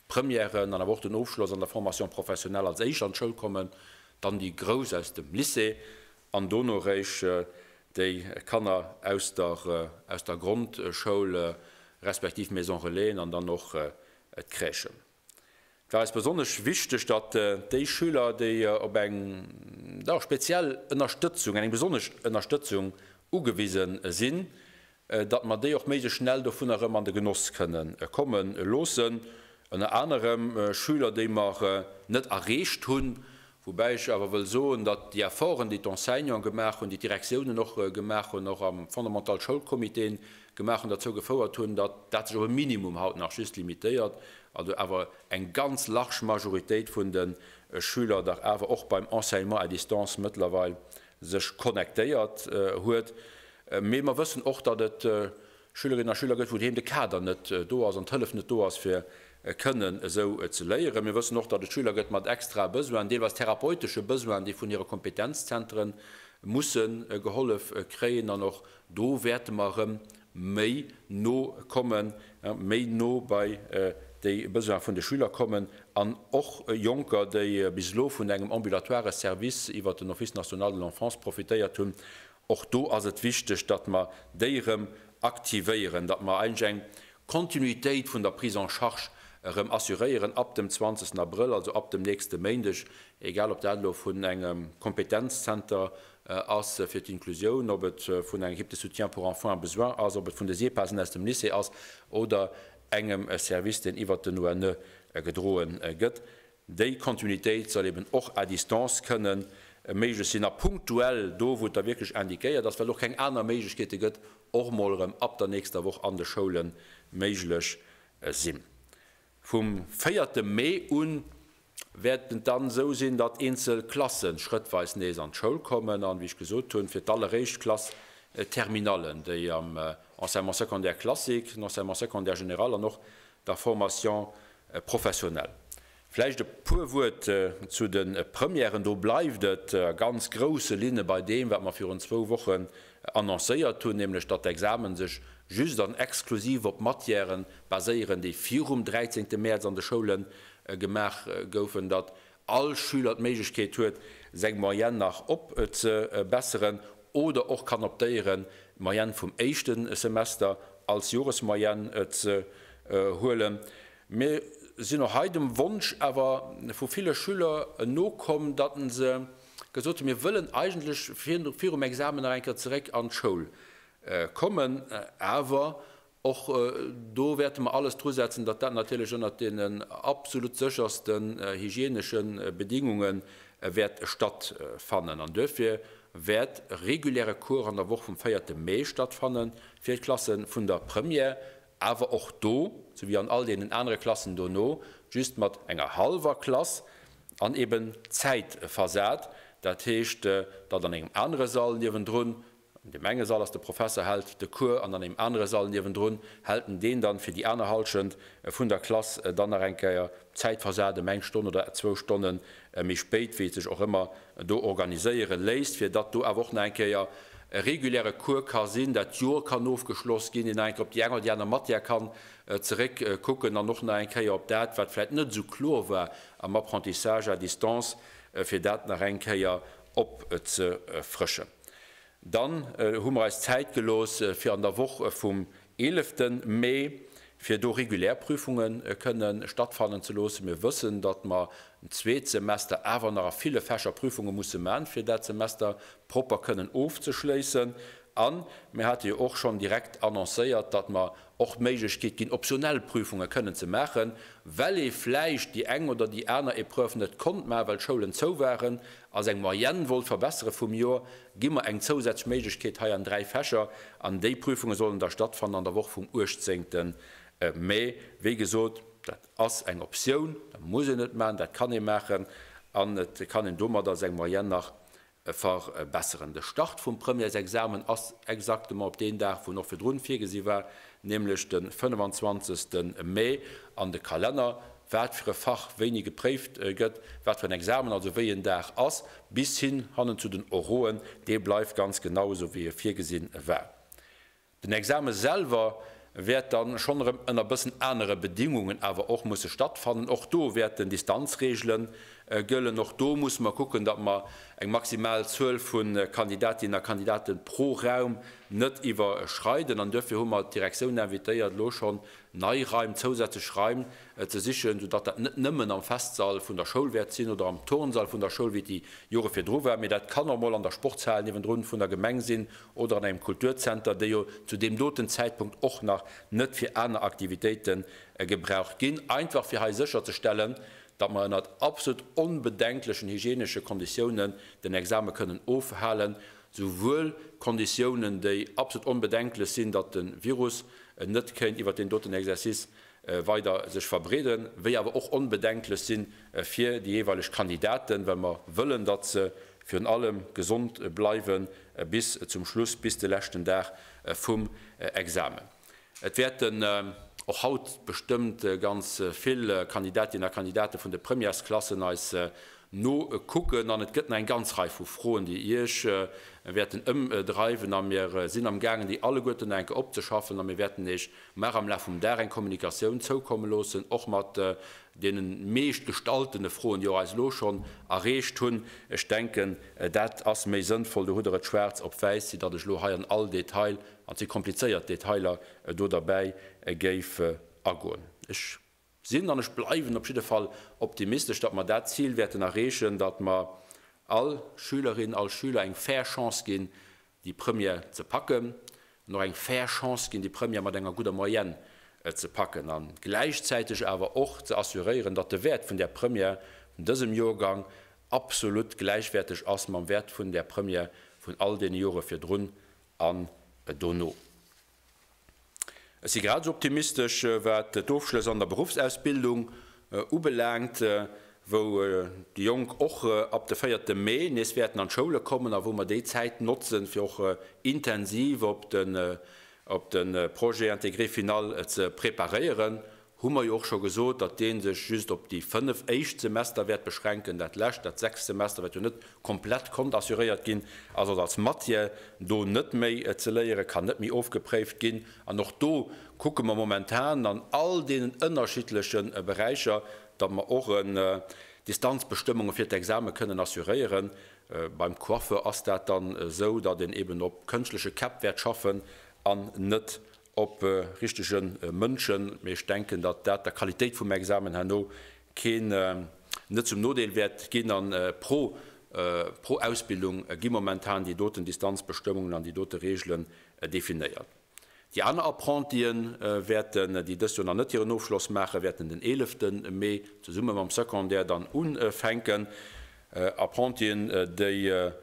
d'Premièren an awer och den Ofschloss an der Formation professionnelle als éischt an d'Schoul kommen, dann déi Grouss aus dem Lycée an dono eréischt déi Kanner aus der aus der Grondschoul respektiv Maison Relaisen an dann och d'Crèchen. Et war eis besonnesch wichteg, datt déi Schüler, déi op eng speziell Ënnerstëtzung, eng besonnesch Ënnerstëtzung ugewise sinn, datt mer déi och méiglechst schnell dovunner erëm an de Genoss kënne komme loossen. Ënner anerem Schüler, déi mer net erreecht hunn, Woubäi ech awer wëll soen, datt déi Efforten, déi d'Enseignanten gemaach hunn, déi d'Direktiounen och gemaach hunn, och am Fondamental Schoulcomitéen gemaach hunn, derzou gefouert hunn, datt dat sech op e Minimum haut nach just limitéiert, also awer eng ganz large Majoritéit vun de Schüler dach awer och beim Enseignement à distance mëttlerweil sech connectéiert huet. Mee mer wëssen och, datt et Schülerinnen a Schüler gëtt, wou doheem de Kader net do ass an d'Hëllef net do ass, fir kënnen esou ze léieren. Mir wëssen och, datt et Schüler gëtt mat extrae Besoinen, deelweis therapeutesche Besoinen, déi vun hire Kompetenzzentren musse gehollef kréien. An och do wäerte mer erëm méi no kommen, méi no bei déi Besoine vun de Schüler kommen an och Jonker, déi bis elo vun engem ambulatoire Service iwwert den Office national de l'enfance profitéiert hunn, Och do ass et wichteg, datt mer déi erëm aktivéieren, datt mer eigentlech eng Kontinuitéit vun der Prise en charge erëm assuréieren ab dem 20. Abrëll, also ab dem nächste Méindeg, egal ob dat elo vun engem Kompetenzzenter ass fir d'Inklusioun, ob et vun enger Équipe de soutien pour enfants en besoin ass, ob et vun de SEPASen aus dem Lycée ass oder engem Service, deen iwwert den ONE gedroe gëtt. Déi Kontinuitéit soll eben och à distance kënnen méiglech sinn a punktuell, do wou et da wierklech indiquéiert ass, well et och keng aner Méiglechkeete gëtt, och mol erëm ab der nächster Woch an de Schoule méiglech sinn. Vum véierte Mee u wäert et dann esou sinn, datt eenzel Klasse schrëttweis nees an d'Schoul kommen an, wéi ech gesot hunn, fir d'alleréischt Klass Terminallen, déi am Enseignement secondaire classique, den Enseignement secondaire général an och der Formation professionnelle. Vläicht e puer Wuert zu de Premièren. Do bleift et a ganz grousse Linne bei deem, wat mer virun zwou Wochen annoncéiert hunn, nämlech datt d'Examen sech just an exklusiv op Matièrë baséieren, déi virum 13. Mäerz an de Schoule gemaach goufen, datt all Schüler d'Méiglechkeet huet, seng Moyenne nach opzebesseren oder och kann optéieren, d'Moyenne vum éischte Semester als Joresmoyenne ze huelen. Mir sinn och hei dem Wonsch awer vu ville Schüler nokomm, datt se gesot hunn, mir wëllen eigentlech virum Examen nach eng Kéier zeréck an d'Schoul kommen, awer Och do wäerte mer alles drusetzen, datt dat natierlech ënnert deenen absolut séchersten hygienesche Bedingunge wäert stattfannen. An duerfir wäert e reguläre Cours an der Woch vum véierte Mee stattfanne fir d'Klasse vun der Première, awer och do, sou wéi an all deenen anere Klassen dono, just mat enger hallwer Klass an eben zäitversat. Dat heescht, datt an engem anere Sall niewendrun An deem enge Sall ass de Professer, hält de Cours, an an deem anere Sall niewendrun hält en deen dann fir déi aner Hallschent vun der Klass dann nach eng Kéier zäitversat ëm eng Stonn oder zwou Stonne méi spéit, wéi et sech och ëmmer do organiséiere léisst, fir datt do awer och nach eng Kéier e reguläre Cours ka sinn, dat Joer kann ofgeschloss ginn, een nach eng Kéier op déi eng oder déi aner Matière kann zeréckkucken an och nach eng Kéier op dat, wat vläicht net esou kloer war am Apprentissage à distance, fir dat nach eng Kéier opzefrëschen. Dann hu mer eis Zäit gelooss fir an der Woch vum eelefte Mee, fir do regulär Prüfunge kënne stattfannen ze loossen. Mir wëssen, datt mer am zweet Semester awer nach a ville Fächer Prüfunge musse man, fir dat Semester propper kënnen ofzeschléissen. A mir hate jo och schonn direkt annoncéiert, datt mer och d'Méiglechkeet ginn, optionell Prüfunge kënnen ze maachen, well ee vläicht déi eng oder déi aner Épreuve net konnt maachen, well d'Schoulen zou waren, a seng Moyenne wollt verbessere vum Joer, gi mer eng zousätzlech Méiglechkeet hei an 3 Fächer, an déi Prüfunge sollen da stattfannen an der Woch vum 18. Mee. Wéi gesot, dat ass eng Optioun, dat muss een net maachen, dat kann ee maachen, an et kann een domadder seng Moyenne nach verbesseren. De Start vum Premièresexamen ass exactement op deen Dag, wou en och virdrun virgesi war, nämlech de 25. Mee. An de Kalenner, wat fir e Fach wéini gepréift gëtt, wat fir en Examen also wéi en Dag ass, bis hin hannen zu den Oroen, dee bleift ganz genau esou wéi e virgesinn war. Den Exame selwer wäert dann schonn erëm ënner bëssen anere Bedingungen awer och musse stattfannen. Och do wäerten Distanzreegele gëllen. Och do musse mer kucken, datt mer eng maximal Zuel vu Kandidatinnen a Kandidate pro Raum net iwwerschreiden. An duerfir hu mer d'Direktioun invitéiert, elo schonn nei Raim, zousätzlech Raim ze sichen, soudatt dat net nëmmen am Festsall vun der Schoul wäert sinn oder am Turnsall vun der Schoul, wéi et déi Jore virdru war, mee dat kann och mol an der Sportshal niewendrun vun der Gemeng sinn oder an engem Kulturzenter, déi jo zu deem doten Zäitpunkt och nach net fir aner Aktivitéite gebraucht ginn, einfach fir hei sécherzestellen, datt mer ënnert absolut onbedenklechen hygienesche Konditiounen den Exame kënnen ofhalen, souwuel Konditiounen, déi absolut onbedenklech sinn, datt de Virus net kéint iwwert deen doten Exercice weider sech verbreeden, wéi awer och onbedenklech si fir déi jeeweileg Kandidaten, well mer wëllen, datt se virun allem gesond bleiwe bis zum Schluss, bis de leschten Dag vum Examen. Et wäerten och haut bestëmmt ganz vill Kandidatinnen a Kandidate vun de Premièresklassen eis nokucken an et gëtt nach eng ganz Rei vu Froen, déi Iech wäerten ëmdreiwen a mir sinn am gaangen, déi alleguerten nach eng Kéier opzeschaffen a mir wäerten Iech Mar am Laf vum Dag eng Kommunikatioun zoukomme loossen, och mat deene meescht gestaltene Froen, déi och eis elo schonn erreecht hunn. Ech denken, dat ass méi sënnvoll, do hutt Der et schwaarz op wäiss, wéi datt ech elo hei an all Detail, an et si komplizéiert Detailer, do derbäi géif agoen. Ech sinn an ech bleiwen op jidde Fall optimistesch, datt mer dat Zil wäerten erreechen, datt mer all Schülerin, all Schüler eng fair Chance ginn, déi Première ze packen an och eng fair Chance ginn, déi Première mat enger gudder Moyenne ze packen a gläichzäiteg awer och ze assuréieren, datt de Wäert vun där Première vun dësem Joergang absolut gläichwäerteg ass mam Wäert vun där Première vun all deene Jore virdrun an dono. Ech si grad esou optimistesch, wat d'Ofschlëss an der Beruffsausbildung ubelaangt, wou déi Jonk och ab de véierte Mee nees wäerten an d'Schoule kommen a wou mer déi Zäit notzen, fir och intensiv op de Projet intégré final ze preparéieren. Hu mer jo och scho gesot, datt dee sech just op déi 5 éischt Semester wäert beschränken. Dat lescht, dat sechst Semester, wat jo net komplett konnt assuréiert ginn, ass also als Matière do net méi ze léieren, kann net méi ofgepréift ginn. An och do kucke mer momentan an all deenen ënnerschiddleche Beräicher, datt mer och Distanzbestëmmunge fir d'Exame kënnen assuréieren. Beim Coiffeur ass dat dann esou, datt een eben op kënschtleche Käpp wäert schaffen an net op richtege Mënschen, mee ech denken, datt dat der Qualitéit vum Examen herno keen, net zum Nodeel wäert ginn. A pro pro Ausbildung gi momentan déi doten Distanzbestëmmungen an déi dote Reegelen definéiert. Déi aner Apprentien wäerten, déi dëst Joer nach net hiren Ofschloss maachen, wäerten den eelefte Mee zesumme mam Secondaire dann ufänken. Apprentien, déi.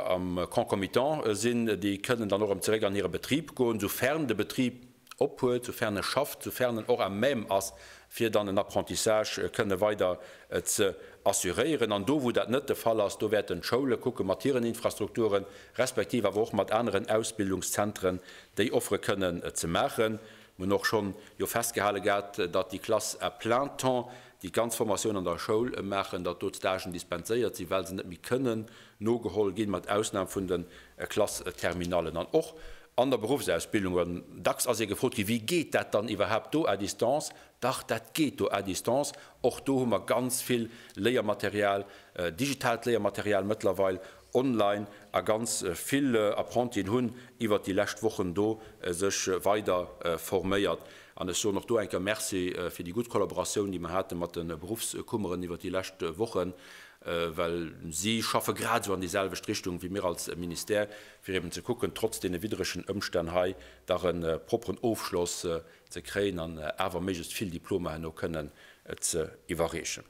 am Concomitant sinn, déi kënnen dann och erëm zeréck an hire Betrib goen, soufern de Betrib ophuet, soufern e schafft, soufern en och à même ass, fir dann en Apprentissage kënne weider ze assuréieren. An do, wou dat net de Fall ass, do wäerten d'Schoule kucke mat hiren Infrastrukturen, respektiv awer och mat aneren Ausbildungszentren, déi Offere kënnen ze maachen. Mir hunn och schonn jo festgehale gehat, datt déi Classes à plein temps, déi d'ganz Formatioun an der Schoul maachen, datt do d'Stagen dispenséiert sinn, well se net méi kënnen nogeholl ginn, mat Ausnam vun de Classe-terminallen. An och an der Beruffsausbildung, well dacks ass ee gefrot ginn, Wéi geet dat dann iwwerhaapt do à distance? Dach, dat geet do à distance. Och do hu mer ganz vill Léiermaterial, digitaalt Léiermaterial mëttlerweil online, a ganz vill Apprentien hunn iwwert déi lescht Wochen do sech weider forméiert. An ech soen och do eng Kéier Merci fir déi gutt Kollaboratioun, déi mer hate mat de Beruffskummeren iwwert déi lescht Wochen, well si schaffe grad esou an déi selwecht Richtung wéi mir als Ministère, fir eben ze kucken, trotz deene widderegen Ëmstänn hei dach e propperen Ofschloss ze kréien an awer méiglechst vill Diplomer herno kënnen ze iwwerreechen.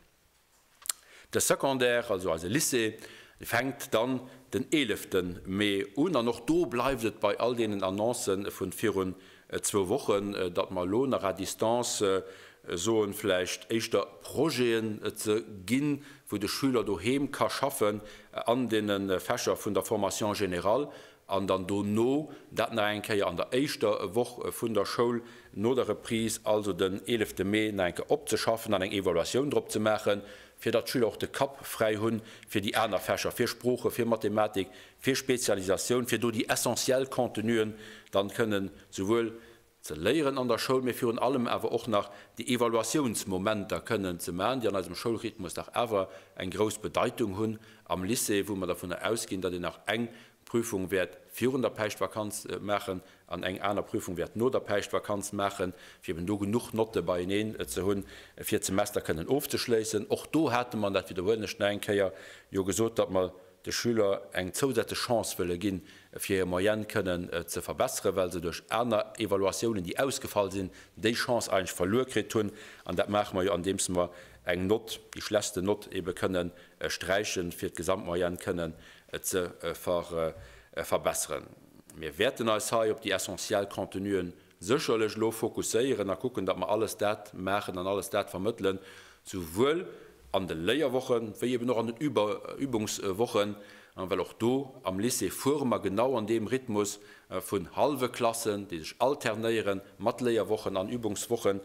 De Secondaire, also eise Lycée, fänkt dann den eelefte Mee un an och do bleift et bei all deenen Annoncë vu virun zwou Wochen, datt mer elo nach à distance soen, vläicht éischter Projeten ze ginn, wou de Schüler doheem ka schaffen an deene Fächer vun der Formation générale an dann dono dat nach eng Kéier an der éischter Woch vun der Schoul no der Reprise, also den eelefte Mee, nach eng Kéier opzeschaffen an eng Evaluatioun drop ze maachen, fir datt d'Schüler och de Kapp fräi hunn fir déi aner Fächer, fir Sprooche, fir Mathematik, fir Spezialisatioun, fir do déi essentiell Contenuen dann kënnen souwuel ze léieren an der Schoul, mee virun allem awer och nach déi Evaluatiounsmomenter kënnen ze maachen, déi an eisem Schoulrhythmus dach awer eng grouss Bedeitung hunn am Lycée, wou mer dervunner ausginn, datt een nach eng Prüfung wäert virun der Päischtvakanz maachen an eng aner Prüfung wäert no der Päischtvakanz maachen, fir eben do genuch Notte beieneen ze hunn, fir d'Semester kënnen ofzeschléissen. Och do hate mer, an dat widderhuelen ech nach eng Kéier, jo gesot, datt mer de Schüler eng zousätzlech Chance wëlle ginn, fir hir Moyenne kënnen ze verbesseren, well se duerch aner Evaluatiounen, déi ausgefall sinn, déi Chance eigentlech verluer kritt hunn. An dat maache mer jo, andeems mer eng Nott, déi schlechtste Nott ebe kënnen sträichen, fir d'Gesamtmoyenne kënnen ze verbesseren. Mir wäerten eis hei op déi essentiell Contenuen sécherlech elo fokusséieren a kucken, datt mer alles dat maachen an alles dat vermëttelen, souwuel an de Léierwochen, wéi eben och an den Übungswochen, well och do am Lycée fuere mer genau an deem Rhythmus vun hallwe Klassen, déi sech alternéiere mat Léierwochen an Übungswochen,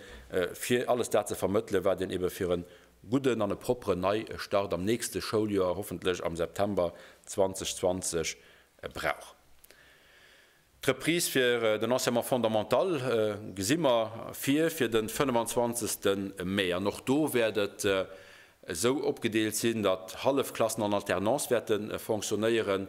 fir alles dat ze vermëttelen, wat een ebe fir e gudden an e propperen Neistart am nächste Schouljoer, hoffentlech am September 2020, brauch. D'Reprise fir den Enseignement fondamental gesi mer vir fir de 25. Mee. An och do wäert et esou opgedeelt sinn, datt hallef Klassen en alternance wäerte fonctionnéieren,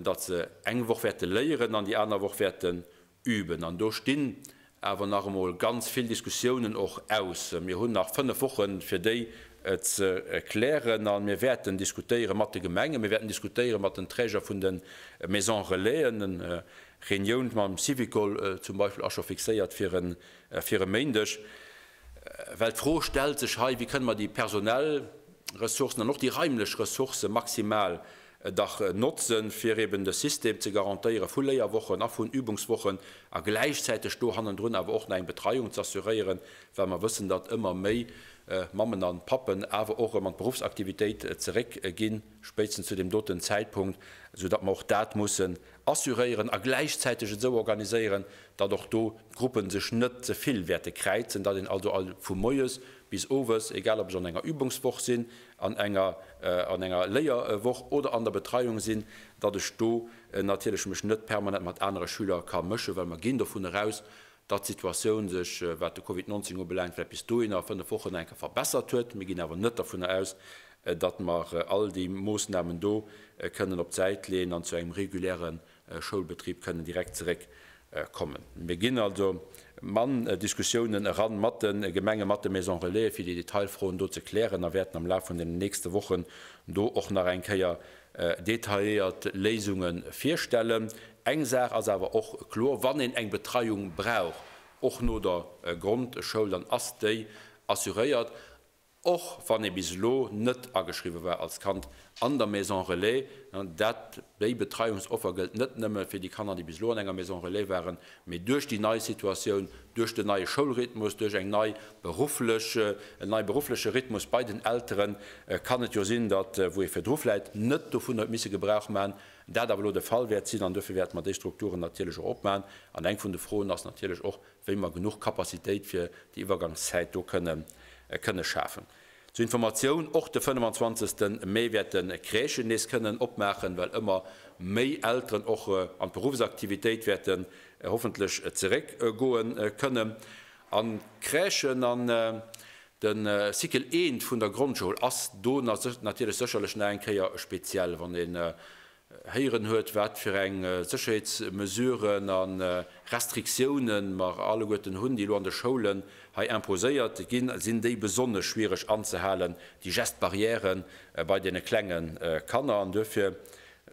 datt se eng Woch wäerte léieren an déi aner Woch wäerten üben. An do stinn awer nach emol ganz vill Diskussiounen och aus. Mir hunn nach 5 Wochen, fir déi ze klären. A mir wäerten diskutéiere mat de Gemengen, mir wäerten diskutéiere mat den Träger vun de Maisons Relaisen. Eng Reunioun mam Syvicol zum Beispill ass scho fixéiert fir e Méindeg. Well d'Fro stellt sech hei, Wéi kënne mer déi personell Ressourcen an och déi raimlech Ressourcë maximal dach notzen, fir eben de System ze garantéiere vu Léierwochen a vun Übungswochen a gläichzäiteg do hannendrun awer och nach eng Betreiung ze assuréieren, well mer wëssen, datt ëmmer méi Mammen a Pappen awer och erëm an d'Beruffsaktivitéit zeréckginn, spéitstens zu deem doten Zäitpunkt, soudatt mer och dat mussen assuréieren a gläichzäiteg et esou organiséieren, datt och do d'Gruppen sech net ze vill wäerte kräizen, datt een also vu moies bis owes, egal ob ech an enger Übungswoch sinn, an enger an enger Léierwoch oder an der Betreiung sinn, datt ech do natierlech mech net permanent mat anere Schüler ka mëschen, well mer ginn dovun eraus, datt d'Situatioun sech, wat de Covid 19 ubelaangt, vläicht bis dohinner a 5 Wochen enke verbessert huet. Mir ginn awer net dovun aus, datt mer all déi Moossnamen do kënnen op d'Säit leeën an zu engem reguläre Schoulbetrib kënnen direkt zeréck kommen. Mir ginn also an Diskussiounen eran mat de Gemengen, mat de Maisons Relais, fir déi Detailfroen do ze klären a wäerten am Laf vun den nächste Wochen do och nach eng Kéier detailléiert Léisunge virstellen. Eng Saach ass awer och kloer, Wann een eng Betreiung brauch, och no der Grondschoul, dann ass déi assuréiert. Och wann ee bis elo net ageschriwwe war als Kand an der Maison Relais. Dat, déi Betreiungsoffer gëllt net nëmme fir déi Kanner, déi bis elo an enger Maison Relais waren, mee duerch déi nei Situatioun, duerch den neie Schoulrhythmus, duerch eng nei berufflech, en neie beruffleche Rhythmus bei den Elteren, kann et jo sinn, datt, wou ee virdru vläit net dovun huet misse Gebrauch maachen, dat awer elo de Fall wäert sinn. An duerfir wäerte mer déi Strukturen natierlech och opmaachen. An eng vun de Froen ass natierlech och, wéi mer genuch Capacitéit fir déi Iwwergangszäit do kënne kënne schafen. Zur Informatioun, Och de 25. Mee wäerte Crèchen nees kënnen opmaachen, well ëmmer méi Elteren och an d'Beruffsaktivitéit wäerten hoffentlech zeréckgoe kënnen. An d'Crèchen an de Cycle I vun der Grondschoul ass do natierlech sécherlech nach eng Kéier speziell, wann een héieren huet, wat fir eng Sécherheetsmesuren a Restriktiounen mer alleguerten hunn, déi elo an de Schoulen hei imposéiert ginn, sinn déi besonnesch schwiereg anzehalen, déi Gestes barrières bei deene klenge Kanner. An duerfir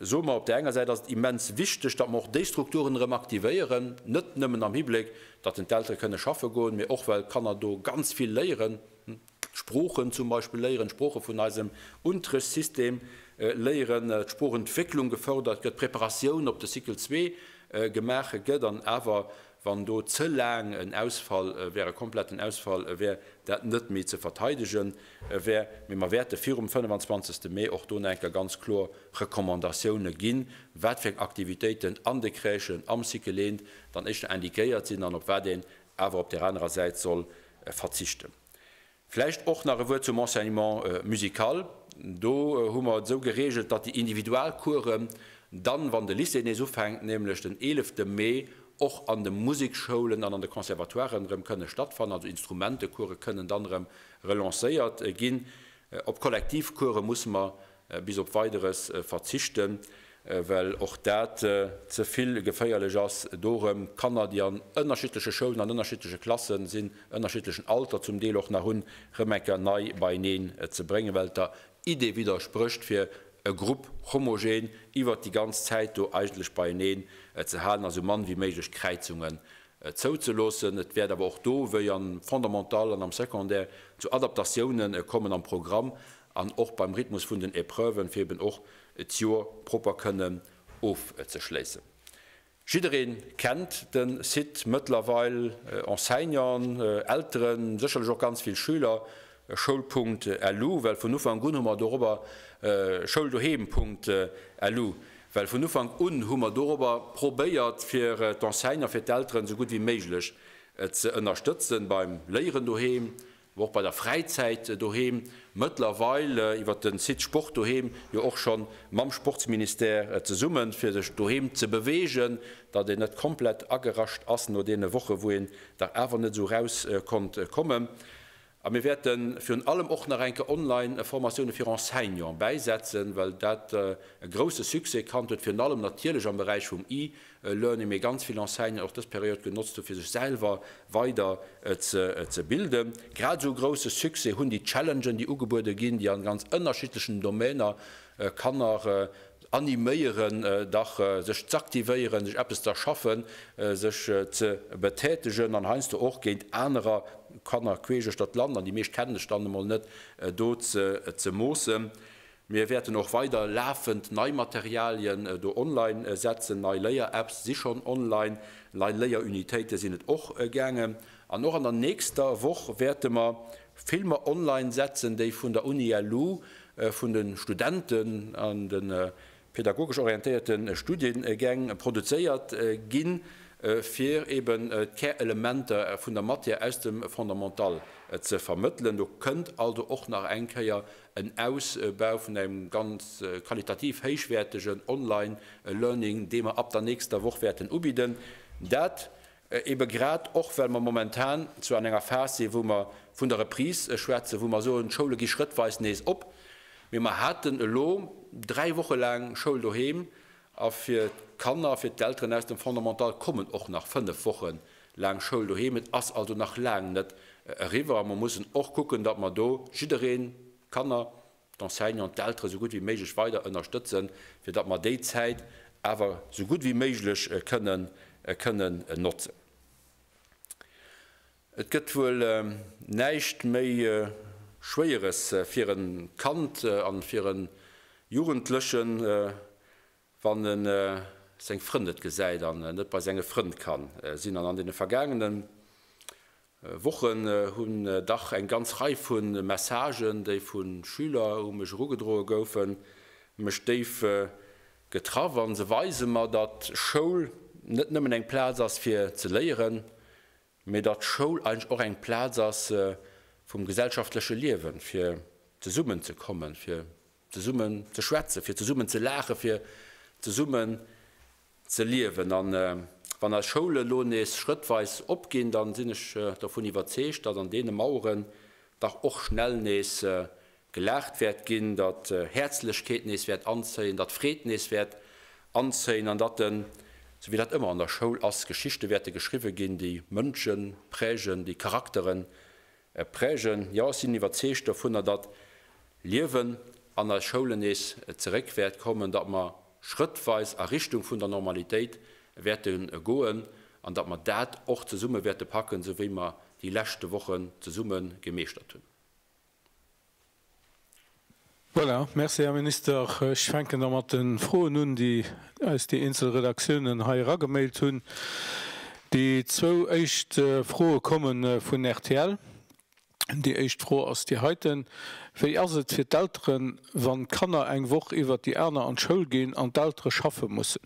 soe mer, op där enger Säit ass et immens wichteg, datt mer och déi Strukturen erëm aktivéieren, net nëmmen am Hibléck, datt den d'Eltere kënne schaffe goen, mee och well d'Kanner do ganz vill léieren. d'Sproochen zum Beispill léieren, d'Sprooche vun eisem Unterrichtssystem léieren, d'Sproochentwécklung gefördert gëtt, d'Preparatioun op de Cycle zwee gemaach gëtt an awer, wann do ze laang en Ausfall wär, e kompletten Ausfall wär, dat net méi ze verteidegen wär. Mee mer wäerte virum 25. Mee och do nach eng Kéier ganz kloer Recommandatioune ginn, wat fir eng Aktivitéiten an de Crèchen am Cycle eent dann éischter indiquéiert sinn an op wat een awer op där anerer Säit soll verzichten. Vläicht och nach e Wuert zum Enseignement musical. Do hu mer et esou geregelt, datt déi Individualcoursen dann, wann de Lycée nees ufänkt, nämlech den eelefte Mee, och an de Musekschoulen an an de Conservatoiren erëm kënne stattfannen. Also Instrumentecourse kënnen dann erëm relancéiert ginn. Op Kollektivcourse musse mer bis op Weideres verzichten, well och dat ze vill geféierlech ass, do erëm Kanner, déi an ënnerschiddleche Schoulen, an ënnerschiddleche Klasse sinn, ënnerschiddlechen Alter zum Deel och nach hunn, erëm eng Kéier nei beieneen ze bréngen, well et der Idee widdersprécht, fir e Grupp homogen iwwert déi ganz Zäit do eigentlech beieneen ze halen a sou mann wéi méiglech Kräizungen zouzeloossen. Et wäert awer och do, wéi am Fondamental an am Secondaire, zu Adaptatiounen kommen am Programm an och beim Rhythmus vun den Épreuven, fir eben och d'Joer propper kënnen ofzeschléissen. Jidderee kennt de Site mëttlerweil, Enseignanten, Elteren, sécherlech och ganz vill Schüler, schoul.lu, well vun Ufank un hu mer dorobber, schouldoheem.lu, well vun Ufank un hu mer dorobber probéiert, fir d'Enseignanten, fir d'Elteren esou gutt wéi méiglech ze ënnerstëtzen beim Léieren doheem, Awer och bei der Fräizäit doheem, mëttlerweil iwwer de Site Sport doheem, jo och scho mam Sportsministère zesummen, fir sech doheem ze beweegen, datt een net komplett agerascht ass no deene Woche wou een dach awer net esou raus konnt kommen. A mir wäerte virun allem och nach eng Kéier online Formatioune fir Enseignant bäisetzen, well dat e grousse Succès kannt huet, virun allem natierlech am Beräich vum E-Learning, mee ganz vill Enseignanten och dës Period genotzt hu fir sech selwer weider ze bilden. Grad esou e grousse Succès hunn déi Challengen, déi ugebuede ginn, déi an ganz ënnerschiddlechen Domainer Kanner animéieren, dach sech z'aktivéieren, sech eppes z'erschaffen, sech ze betätegen an heiansdo och géint anerer Kanner queesch uechter d'Land, an déi meescht kennen sech dann emol net, do ze moossen. Mir wäerten och weider lafend nei Materialien do online setzen. Nei Léier-Apps si schonn online, nei Léierunitéite sinn et och gaangen. An och an der nächster Woch wäerte mer Filmer online setzen, déi vun der Uni LU, vun de Studenten an de pedagogesch orientéierte Studiengäng produzéiert ginn, fir eben d'Kärelementer vun der Matière aus dem Fondamental ze vermëttelen. Do kënnt also och nach eng Kéier en Ausbau vun engem ganz qualitativ héichwäertegen Online-Learning, dee mer ab der nächster Woch wäerten ubidden. Dat ebe grad och, well mer momentan zwar an enger Phas sinn, wou mer vun der Reprise schwätzen, wou mer soen, d'Schoule gi schrëttweis nees op, mee mer haten elo dräi Woche laang Schoul doheem a fir d'Kanner, fir d'Elteren aus dem Fondamental kommen och nach fënnef Woche laang Schoul doheem. Et ass also nach laang net eriwwer a mer mussen och kucken, datt mer do jiddereen, d'Kanner, d'Enseignanten, d'Elteren, esou gutt wéi méiglech weider ënnerstëtzen, fir datt mer déi Zäit awer esou gutt wéi méiglech kënnen kënnen notzen. Et gëtt wuel näischt méi. Schwéieres fir e Kand an fir e Jugendlechen, wann e seng Frënn net gesäit an net bei senge Frënn ka sinn. An an deene vergaangene Wochen hunn dach eng ganz Rei vu Messagen, déi vu Schüler u mech erugedroe goufen, mech déif getraff. A se weise mer, datt Schoul net nëmmen eng Plaz ass fir ze léieren, mee datt Schoul eigentlech och eng Plaz ass vum gesellschaftleche Liewen, fir zesummen ze kommen, fir zesummen ze schwätzen, fir zesummen ze laachen, fir zesummen ze liewen. A wann eis Schoule lo nees schrëttweis opginn, da sinn ech dovun iwwerzeegt, datt an deene Maueren dach och schnell nees gelaacht wäert ginn, datt Häerzlechkeet nees wäert anzéien, datt Freed nees wäert anzéien an datt, esou wéi dat ëmmer an der Schoul ass, Geschichte wäerte geschriwwe ginn, déi Mënsche prägen, déi Charaktere prägen. Jo, ech sinn iwwerzeegt dovunner, datt Liewen an eis Schoulen nees zeréck wäert kommen, datt mer schrëttweis a Richtung vun der Normalitéit wäerte goen an datt mer dat och zesumme wäerte packen, esou wéi mer déi leschte Wochen zesumme gemeeschtert hunn. Voilà, merci, Här Minister. Ech fänken da mat de Froen un, déi eis déi eenzel Redaktiounen hei eragemailt hunn. Déi zwou éischt Froe komme vun rtl. Déi éischt Fro ass déi heiten, Wéi ass et fir d'Elteren, wann d'Kanner eng Woch iwwert déi aner an d'Schoul ginn an d'Eltere schaffe mussen?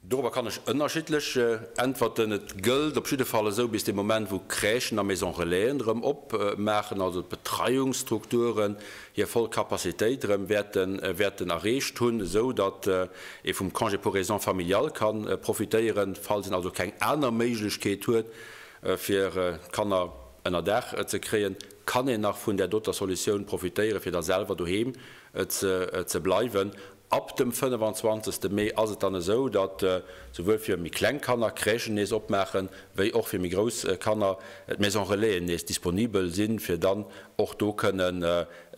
Dorobber kann ech ënnerschiddlech äntwerten. Et gëllt op jidde Fall esou bis dee Moment, wou Crèchen a Maisons Relaisen erëm opmaachen, also d'Betreiungsstrukturen hir voll Capacitéit erëm wäerten erreecht hunn, esou datt ee vum Congé pour raisons familiales ka profitéieren, falls een also keng aner Méiglechkeet huet, fir d'Kanner ënner Daach ze kréien, kann een nach vun där doter Solutioun profitéieren, fir da selwer doheem ze bleiwen. Ab dem 25. Mee ass et dann esou, datt souwuel fir méi kleng Kanner Crèchen nees opmaachen, wéi och fir méi grouss Kanner d'Maison Relaisen nees disponibel sinn, fir dann och do kënnen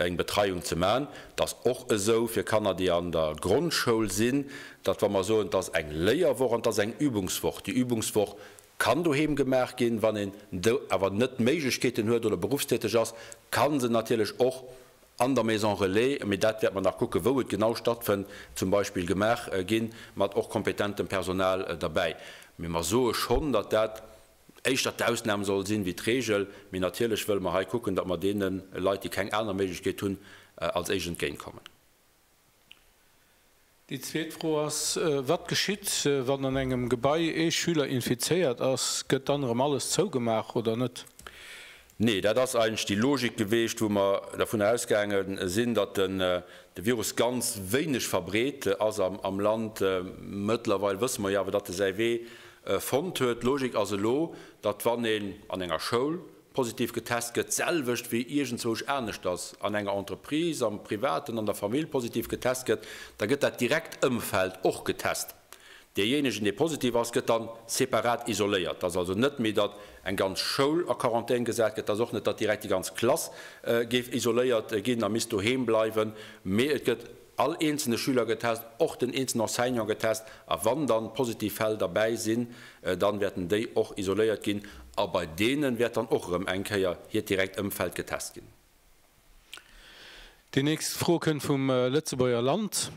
eng Betreiung ze man. Et ass och esou fir Kanner, déi an der Grondschoul sinn, datt wa mer soen, et ass eng Léierwoch an et ass eng Übungswoch, déi Übungswoch kann doheem gemaach ginn. Wann een do awer net d'Méiglechkeeten huet oder beruffstäteg ass, ka se natierlech och An der Maison Relais, mee dat wäerte mer nach kucken, wou et genau stattfënnt, zum Beispill gemaach ginn, mat och kompetentem Personal derbäi. Mee mer soe schonn, datt dat éischter d'Ausnam soll sinn wéi d'Regel. Mee natierlech wëlle mer hei kucken, datt mer deene Leit, déi keng aner Méiglechkeet hunn, als éischt entgéintkommen. Déi zweet Fro ass, Wat geschitt, wann an engem Gebai ee Schüler infizéiert ass? Gëtt dann erëm alles zougemaach oder net? Nee, dat ass eigentlech déi Logik geweecht, wou mer dervun ausgaange sinn, datt de Virus ganz wéineg verbreet ass am Land. Mëttlerweil wësse mer jo awer, datt e säi Wee fonnt huet. D'Logik ass elo, datt wann een an enger Schoul positiv getest gëtt, d'selwecht wéi iergendzwousch aneschters an enger Entreprise, am Privaten, an der Famill positiv getest gëtt, da gëtt dat direkt Ëmfeld och getest. Deejéinegen, dee positiv ass, gëtt dann separat isoléiert. Et ass also net méi, datt eng ganz Schoul a Quarantän gesat gëtt, et ass och net, datt direkt déi ganz Klass géif isoléiert ginn a misst doheem bleiwen, mee et gëtt all eenzelne Schüler getest, och den eenzelnen Enseignant getest, a wann dann positiv Fäll derbäi sinn, dann wäerten déi och isoléiert ginn a bei deene wäert dann och erëm eng Kéier hiert direkt Ëmfeld getest ginn. Déi nächst Fro kënnt vum Lëtzebuerger Land.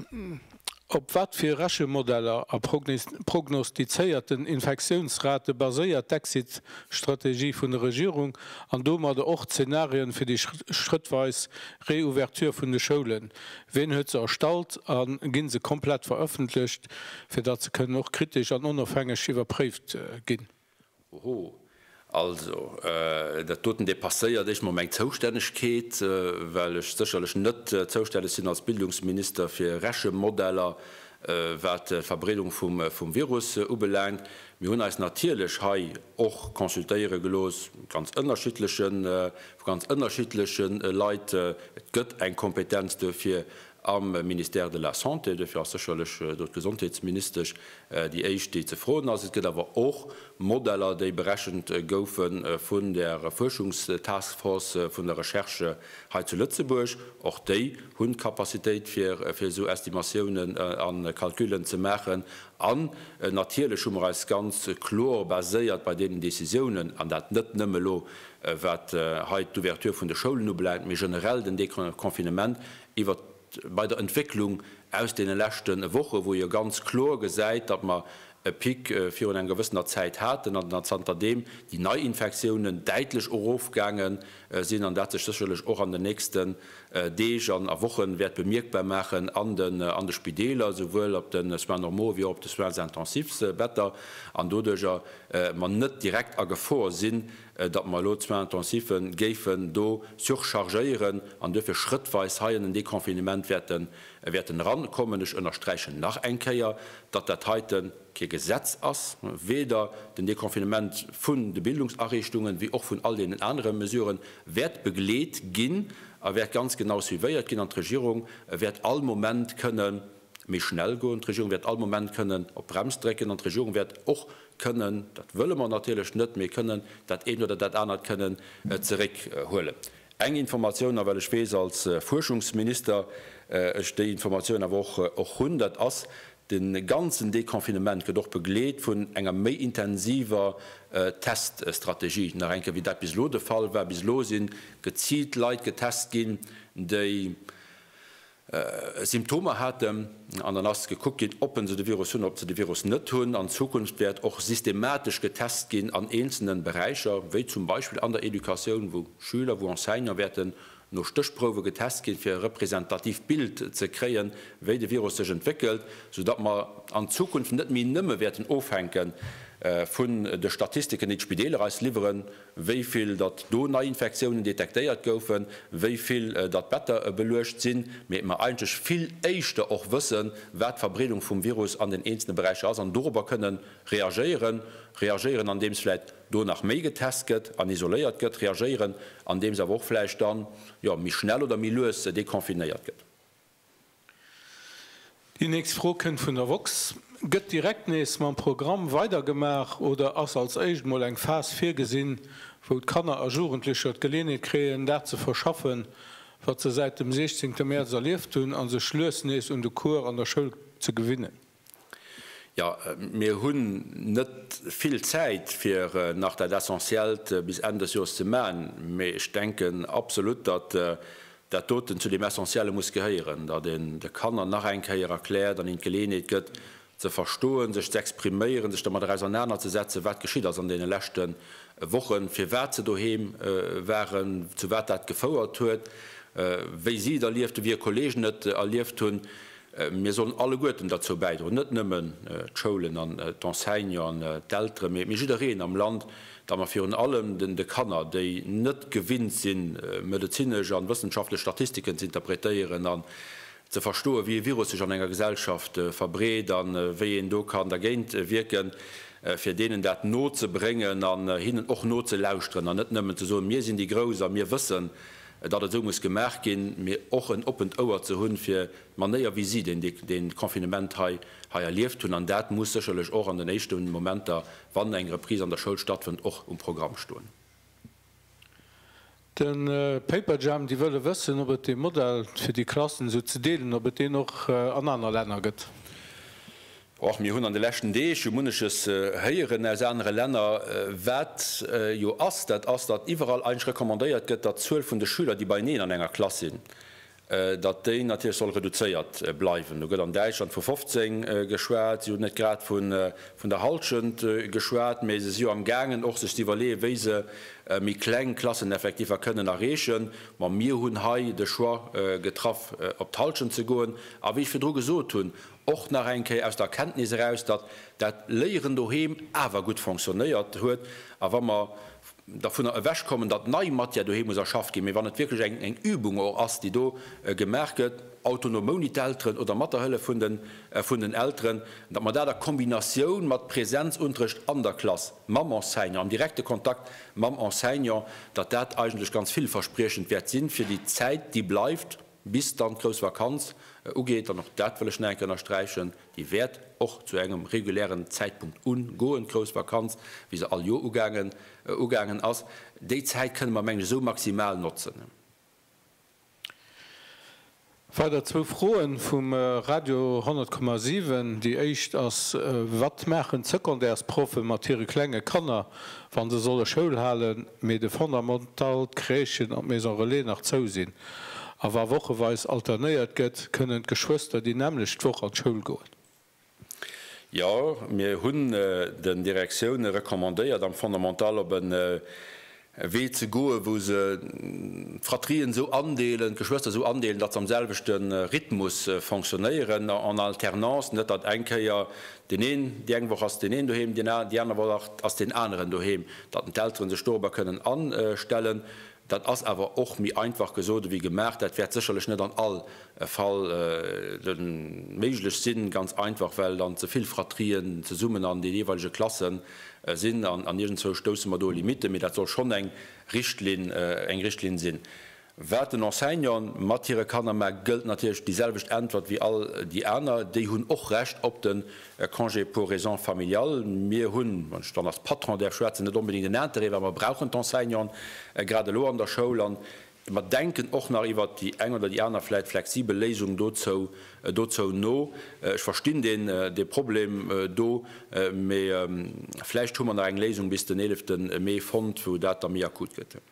Op wat fir Rechemodeller a prognostizéierten Infektiounsrate baséiert d'Exit-Strategie vun der Regierung an domadder och d'Zenarien fir déi schrëttweis Reouverture vun de Schoulen? Wien huet se erstallt a ginn se komplett verëffentlecht, fir datt se kënnen och kritesch an onofhängeg iwwerpréift ginn? Oho, also dat doten dépasséiert éischt mol meng Zoustännegkeet, well ech sécherlech net zoustänneg sinn als Bildungsminister fir Rechemodeller, wat d'Verbreedung vum Virus ubelaangt. Mir hunn eis natierlech hei och consultéiere gelooss, ganz ënnerschiddleche, vu ganz ënnerschiddleche Leit. Et gëtt eng Kompetenz duerfir. Am Ministère de la Santé. Duerfir ass sécherlech do d'Gesondheetsministesch déi éischt, déi ze froen ass. Et gëtt awer och Modeller, déi berechent goufe vun der Fuerschungstaskforce vun der Recherche hei zu Lëtzebuerg. Och déi hunn d'Capacitéit, fir esou Estimatiounen a Calculen ze maachen. An natierlech hu mer eis ganz kloer baséiert bei deenen Décisiounen, an dat net nëmme elo wat hei d'Ouverture vun de Schoulen ubelaangt, mee generell den Déconfinement, iwwert bei der Entwécklung aus deene leschte Woche wou ee jo ganz kloer gesäit, datt mer e Pic virun enger gewëssener Zäit haten an datt zanterdeem déi Neiinfektiounen däitlech erofgaange sinn an dat sech sécherlech och an den nächsten Deeg an a Woche wäert bemierkbar maachen an de Spideeler, souwuel op de Soins normaux wéi och op de Soins intensifs Better, an doduerjer mer net direkt a Gefor sinn, datt mer elo d'Soins intensifs géifen do surchargéieren an duerfir schrëttweis hei an en Déconfinement wäerten, wäerten erankommen. Ech ënnersträichen nach eng Kéier, datt dat heite kee Gesetz ass, weder den Déconfinement vun de Bildungsariichtungen wéi och vun all deenen anere Mesuren wäert begleet ginn a wäert ganz genau suivéiert ginn an d'Regierung wäert all Moment kënnen méi schnell goen, d'Regierung wäert all Moment kënnen op d'Brems drécken an d'Regierung wäert och kënnen, dat wëlle mer natierlech net, mee kënnen dat eent oder dat anert kënnen zeréckhuelen. Eng Informatioun, a well ech weess als Fuerschungsminister ech déi Informatioun awer och och hunn, dat ass, de ganzen Deconfinement gëtt och begleet vun enger méi intensiver Teststrategie nach eng Kéier, wéi dat bis elo de Fall war. Bis elo si geziilt Leit getest ginn, déi Symptomer haten an dann ass gekuckt ginn, ob se de Virus hunn, ob se de Virus net hunn. An Zukunft wäert och systematesch getest ginn an eenzelne Beräicher, wéi zum Beispill an der Educatioun, wou Schüler, wou Enseignant wäerten no Stéchprouwe getest ginn, fir e representatiivt Bild ze kréien, wéi de Virus sech entwéckelt, soudatt mer an Zukunft net méi nëmme wäerten ofhänke vun de Statistiken, déi d'Spideeler eis liwweren, wéi vill datt do Neiinfektiounen detektéiert goufen, wéi vill datt Better beluecht sinn, mee mer eigentlech vill éischter och wëssen, wat d'Verbreedung vum Virus an den eenzelne Beräicher ass an dorobber kënnen reagéieren. Reagéieren, andeems vläicht do nach méi getest gëtt an isoléiert gëtt, reagéieren, andeems awer och vläicht dann, jo, méi schnell oder méi lues deconfinéiert gëtt. Déi nächst Fro kënnt vun der woxx. Gëtt direkt nees mam Programm weidergemaach oder ass als éischt mol eng Phas virgesinn, wou d'Kanner a Jugendlecher d'Geleenheet kréien, dat ze verschaffen, wat se säit dem 16 Mäerz erlieft hunn a sech lues nees un de Cours an der Schoul ze gewinnen? Jo, mir hunn net vill Zäit, fir nach dat Essentiellt bis Enn des Joers ze maachen, mee ech denken absolut, datt dat doten zu deem Essentielle muss gehéieren, datt een de Kanner nach eng Kéier erkläert an hinnen d'Geleeënheet gëtt, ze verstoen, sech ze expriméieren, sech dermadder ausernanerzesetzen, wat geschitt ass an deene leschte Wochen, firwat se doheem waren, zu wat dat gefouert huet, wéi si et erlieft hunn, wéi hir Kolleegen et erlieft hunn. Mir sollen alleguerten derzou bäidroen, net nëmmen d'Schoulen an d'Enseignanten an d'Elteren, mee jiddereen am Land, datt mer virun allem de Kanner, déi net gewinnt sinn, medezinesch a wëssenschaftlech Statistiken ze interpretéieren an ze verstoen, wéi e Virus sech an enger Gesellschaft verbreet a wéi een do kann dergéint wierken, fir deenen dat nozebréngen an hinnen och nozelauschteren an net nëmmen ze soen, mir sinn déi Grouss a mir wëssen, datt et esou muss gemaach ginn, mee och en oppent Ouer ze hunn, fir d'Manéier, wéi si dee Confinement hei erlieft hunn. An dat muss sécherlech och an den éischte Momenter, wann eng Reprise an der Schoul stattfënnt, och um Programm stoen. De Paperjam, déi wëlle wëssen, ob et dee Modell, fir déi Klassen esou ze deelen, ob et deen och an aner Länner gëtt. Och mir hunn an de leschten Deeg jo munneches héieren aus anere Länner. Wat jo ass, dat ass, datt iwwerall eigentlech recommandéiert gëtt, datt d'Zuel vun de Schüler, déi beieneen an enger Klass sinn, datt déi natierlech soll reduzéiert bleiwen. Do gëtt an Däitschland vu 15 geschwat, si hunn net grad vun der Hallschent geschwat, mä se si jo am gaangen och sech ze iwwerleeën, wéi se méi kleng Klasseneffektiffer kënnen erreechen. Ma mir hunn hei de Choix getraff, op d'Hallschent ze goen. A wéi ech virdru gesot hunn, Och nach eng Kéier aus der Erkenntnis eraus, datt dat Léieren doheem awer gutt fonctionnéiert huet. A wa mer dervunner ewechkommen, datt nei Matière doheem muss erschafft ginn, mee wann et wierklech eng Übung och ass, déi do gemaach gëtt, autonom ouni d'Elteren oder mat der Hëllef vun den Elteren, datt mer dat a Kombinatioun mat Präsenzunterrecht an der Klass mam Enseignant, am direkte Kontakt mam Enseignant, datt dat eigentlech ganz villverspriechend wäert sinn fir déi Zäit, déi bleift. bis dann d'grouss Vakanz ugeet, an och dat wëll ech nach eng Kéier ënnersträichen, déi wäert och zu engem regulären Zäitpunkt ugoen, d'grouss Vakanz, wéi se all Joer ugaangen ugaangen ass. Déi Zäit kënne mer, mengen ech, esou maximal notzen. Weider zwou Froen vum Radio 100,7. Déi éischt ass, Wat maachen d'Secondaires-Proffe mat hire klenge Kanner, wa se solle Schoul halen, mee de Fondamental, d'Crèchen an d'Maison Relais nach zou sinn? A wa wocheweis alternéiert gëtt, kënnen d'Geschwëster déi nämmlecht Woch an d'Schoul goen? Jo, mir hunn den Direktioune recommandéiert, am Fondamental op e Wee ze goen, wou se d'Fratrien esou andeelen, d'Geschwëster esou andeelen, datt se am selwechte Rhythmus fonctionnéieren, en alternance, net datt eng Kéier deen een, déi eng Woch ass deen een doheem, déi aner Woch ass deen aneren doheem, datt d'Eltere sech dorobber kënnen astellen. Dat ass awer och méi einfach gesot ewéi gemaach. Dat wäert sécherlech net an all Fall méiglech sinn, ganz einfach well dann ze vill Fratrien zesummen an de jeeweilege Klasse sinn an iergendzwou stousse mer do u Limitten. Mee dat soll schonn eng Richtlinn, eng Richtlinn sinn. Wat den Enseignanten mat hire Kanner maacht, gëllt natierlech déi selwecht Äntwert wéi all déi aner. Déi hunn och Recht op de Congé pour raisons familiales. Mir hunn, wann ech dann als Patron däerf schwätzen, net onbedéngt en Interêt, well mer brauchen d'Enseignanten grad elo an der Schoul. An mer denken och nach iwwert déi eng oder déi aner vläicht flexibel Léisung dozou dozou no. Ech verstinn deen dee Problem do, mee vläicht hu mer nach eng Léisung bis den 11 Mee fonnt, wou dat da méi akut gëtt.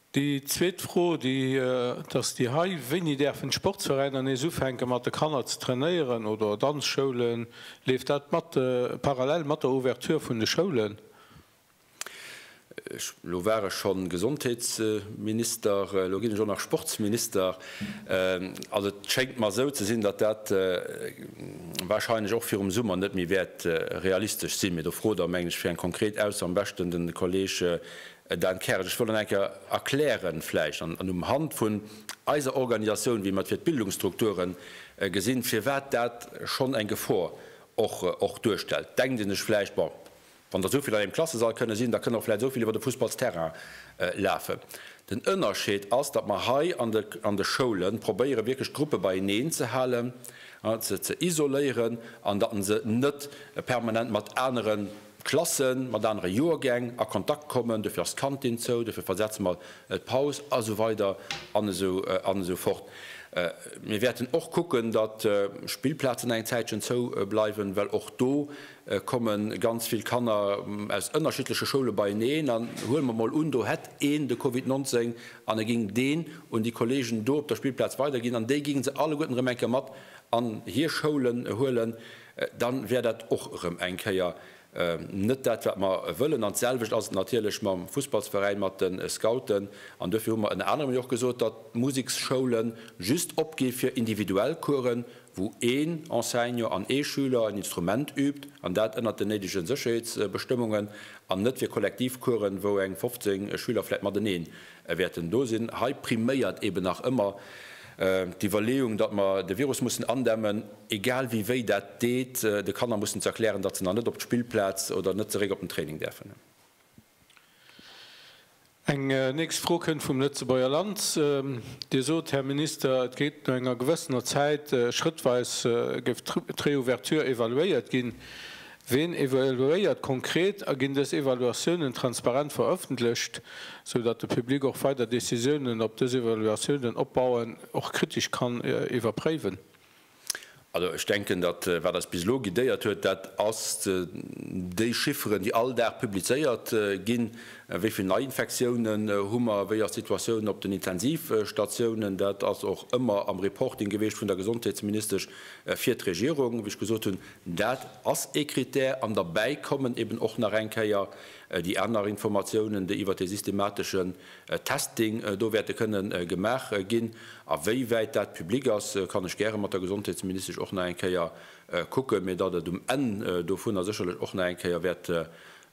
Déi zweet Fro, déi ass déi hei, Wéini däerfen d'Sportsveräiner nees ufänke mat de Kanner ze trainéieren oder Danzschoulen? Leeft dat mat parallel mat der Ouverture vun de Schoulen? Elo war ech scho Gesondheetsminister, elo ginn ech och nach Sportsminister. Also et schéngt mer esou ze sinn, datt dat wahrscheinlech och virum Summer net méi wäert realistesch sinn. Mee do frot Der, mengen ech, fir eng konkret Ausso am beschten de Kolleeg Dan Kersch, ech wollt nach eng Kéier erklären vläicht an um Hand vun eiser Organisatioun, wéi mer et fir d'Bildungsstrukture gesinn, firwat dat schonn eng Gefor och och duerstellt. Denkt ee sech vläicht, bon, wann der esou vill an engem Klassesall kënne sinn, da kënnen och vläicht esou vill iwwer de Fussballsterrain lafen. Den Ënnerscheed ass, datt mer hei an de an de Schoule probéiere wierklech d'Gruppe beieneen ze halen, se ze isoléieren an datt se net permanent mat anere Klassen, mat anere Joergäng a Kontakt kommen, dofir ass d'Kantin zou, dofir versetze mer d'Paus a sou weider an esou an esou fort. Mir wäerten och kucken, datt Spillplazen eng Zäitchen zou bleiwen, well och do komme ganz vill Kanner aus ënnerschiddleche Schoule beieneen. An huele mer mol un, do hätt een de Covid 19 an e géing deen un déi Kolleegen do op der Spillplaz weiderginn an déi géinge se alleguerten erëm eng Kéier mat an hir Schoulen huelen. Dann wär dat och erëm eng Kéier net dat, wat mer wëllen. An d'selwecht ass et natierlech mam Fussballsveräin, mat de Scouten. An duerfir hu mer ënner anerem jo och gesot, datt d'Musekschoule just opgi fir individuell Coursen, wou een Enseignant an ee Schüler en Instrument übt, an dat ënnert den néidege Sécherheetsbestëmmungen, an net fir Kollektivcoursen, wou eng 15 Schüler vläicht matenee wäerten do sinn. Hei priméiert eben nach ëmmer d'Iwwerleeung, datt mer de Virus mussen andämmen, egal wéi wéi dat deet, de Kanner mussen ze erklären, datt se nach net op d'Spillplaz oder net zeréck op den Training däerfen. Eng nächst Fro kënnt vum Lëtzebuerger Land. Dir sot, Här Minister, et géif no enger gewëssener Zäit schrëttweis géif d'Reouverture evaluéiert ginn. Ween evaluéiert konkret a ginn dës Evaluatiounen transparent verëffentlecht, sou datt de Public och weider Decisiounen op dës Evaluatiounen opbauen och kritesch kann iwwerpréiwen? Also ech denken, datt wat eis bis elo guidéiert huet, dat ass déi Chifferen, déi all Dag publizéiert ginn, Wéi vill Neiinfektiounen hu mer, wéi ass d'Situatioun op den Intensivstatiounen. Dat ass och ëmmer am Reporting geweecht vun der Gesondheetsministesch fir d'Regierung. Wéi ech gesot hunn, Dat ass ee Krittär. An derbäi kommen eben och nach eng Kéier déi aner Informatiounen, déi iwwert dee systemateschen Testing do wäerte kënne gemaach ginn. A wéi wäit dat public ass, kann ech gäre mat der Gesondheetsministesch och nach eng Kéier kucken, mä datt et um Enn dovunner sécherlech och nach eng Kéier wäert e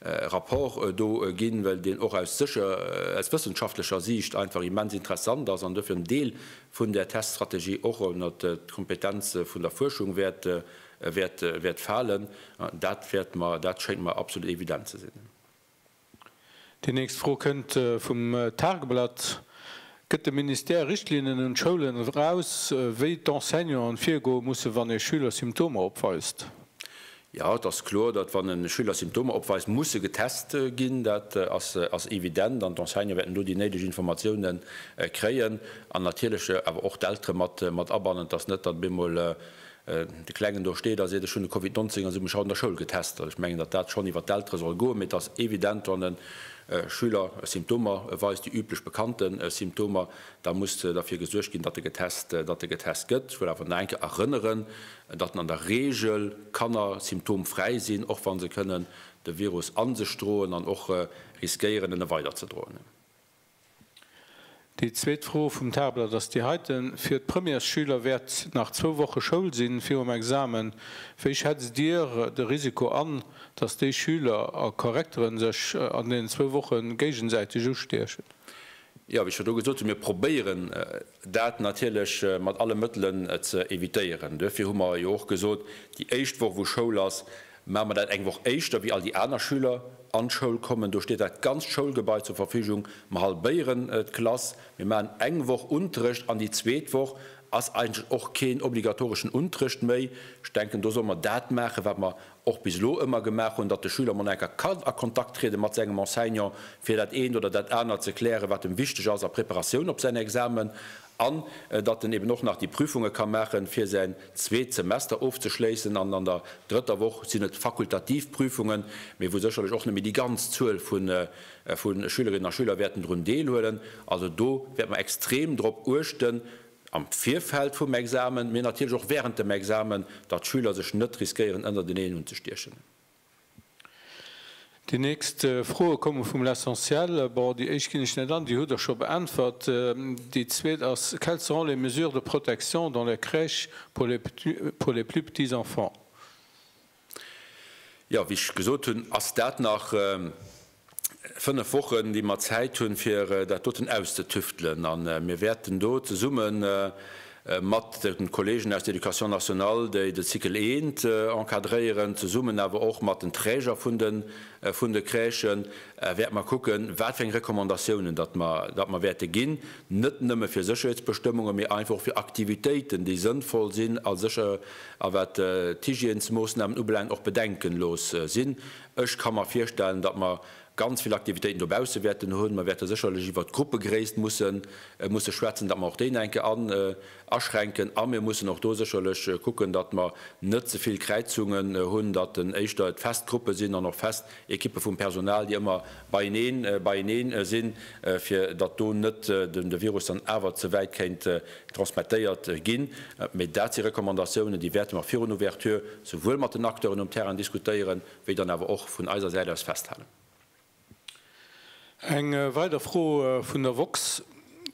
Rapport do ginn, well deen och aus sécher, aus wëssenschaftlecher Siicht einfach immens interessant ass an duerfir en Deel vun där Teststrategie och ënnert d'Kompetenz vun der Fuerschung wäert wäert falen, dat wäert mer, dat schéngt mer absolut evident ze sinn. Déi nächst Fro kënnt vum Tageblatt. Gëtt de Ministère Richtlinnen un d'Schoulen eraus, wéi d'Enseignanten virgoe mussen, wann ee Schüler Symptomer opweist? Jo, et ass kloer, datt wann e Schüler Symptomer opweist, muss e getest ginn. Dat ass evident an d'Enseignante wäerten do déi néideg Informatiounen kréien an natierlech awer och d'Eltere mat abannen. Et ass net, datt op eemol de Klengen do steet a seet, ech hunn de Covid 19 a si hu mech haut an der Schoul getest. Also ech mengen, datt dat schonn iwwert d'Eltere soll goen, mee et ass evident, wann e Schüler Symptomer weist, déi üblech bekannte Symptomer, da muss derfir gesuergt ginn, datt e getest, datt e getest gëtt. Ech wëll awer nach eng Kéier erënneren, datt an der Regel Kanner symptomfräi sinn, och wa se kënnen de Virus a sech droen an och riskéieren, en weiderzedroen. Déi zweet Fro vum Tagblatt ass déi heiten, Fir d'Premièresschüler wäert nach zwou Woche Schoul sinn virum Examen. Wéi schätzt Dir de Risiko an, datt déi Schüler a Korrekteren sech an deenen zwou Woche géigesäiteg ustiechen? Jo, wéi ech virdru gesot hunn, mir probéieren dat natierlech mat alle Mëttelen ze evitéieren. Duerfir hu mer jo och gesot, déi éischt Woch wou Schoul ass, Maache mer dat eng Woch éischter wéi all déi aner Schüler an d'Schoul kommen. Do steet dat ganzt Schoulgebai zur Verfügung. Mer halbéieren d'Klass. Mir maachen eng Woch Unterrecht an déi zweet Woch ass eigentlech och keen obligatoreschen Unterrecht méi. Ech denken, do solle mer dat maachen, wat mer och bis elo ëmmer gemaach hunn, datt de Schüler mol enker kann a Kontakt triede mat sengem Enseignant, fir dat eent oder dat anert ze klären, wat em wichteg ass a Preparatioun op säin Examen. An datt en eben och nach déi Prüfunge ka maachen, fir säin zweet Semester ofzeschléissen. An an der drëtter Woch sinn et fakultativ Prüfungen, mee wou sécherlech och net méi déi ganz Zuel vu Schülerinnen a Schüler wäerten drun deelhuelen. Also do wäerte mer extrem drop uechten, am Virfeld vum Examen, mee natierlech och während dem Examen, datt d'Schüler sech net riskéieren, ënnerteneen unzestiechen. Déi nächst Froe komme vum L'Essentiel. Bon, déi éischt ginn ech net an, déi hutt Der scho beäntwert. Déi zweet ass, Quelles seront les mesures de protection dans les crèches pour les pour les plus petits enfants? Jo, wéi ech gesot hunn, ass dat nach 5 Wochen, déi mer Zäit hunn, fir dat doten auszetüftelen. A mir wäerten do zesumme mat de Kollegen aus der Éducation nationale, déi de Cycle I encadréieren, zesummen awer och mat den Träger vun de Crèchen, wäerte mer kucken, wat fir eng Recommandatiounen datt mer wäerte ginn, net nëmme fir Sécherheetsbestëmmungen, mee einfach och fir Aktivitéiten, déi sënnvoll sinn a sécher a wat d'Hygiènesmoossnamen ubelaangt och bedenkenlos sinn. Ech ka mer virstellen, datt mer ganz vill Aktivitéiten dobausse wäerten hunn. Mer wäerte sécherlech iwwert d'Gruppegréisst musse musse schwätzen, datt mer och déi nach eng Kéier aschränken. A mir mussen och do sécherlech kucken, datt mer net ze vill Kräizungen hunn, datt éischter et fest Gruppe sinn an och fest Ekippe vum Personal, déi ëmmer beieneen beieneen sinn, fir datt do net de Virus dann awer ze wäit kéint transmettéiert ginn. Mee dat si Recommandatiounen, déi wäerte mer virun Ouverture souwuel mat den Acteuren um Terrain diskutéieren, wéi dann awer och vun eiser Säit aus festhalen. Eng weider Fro vun der woxx,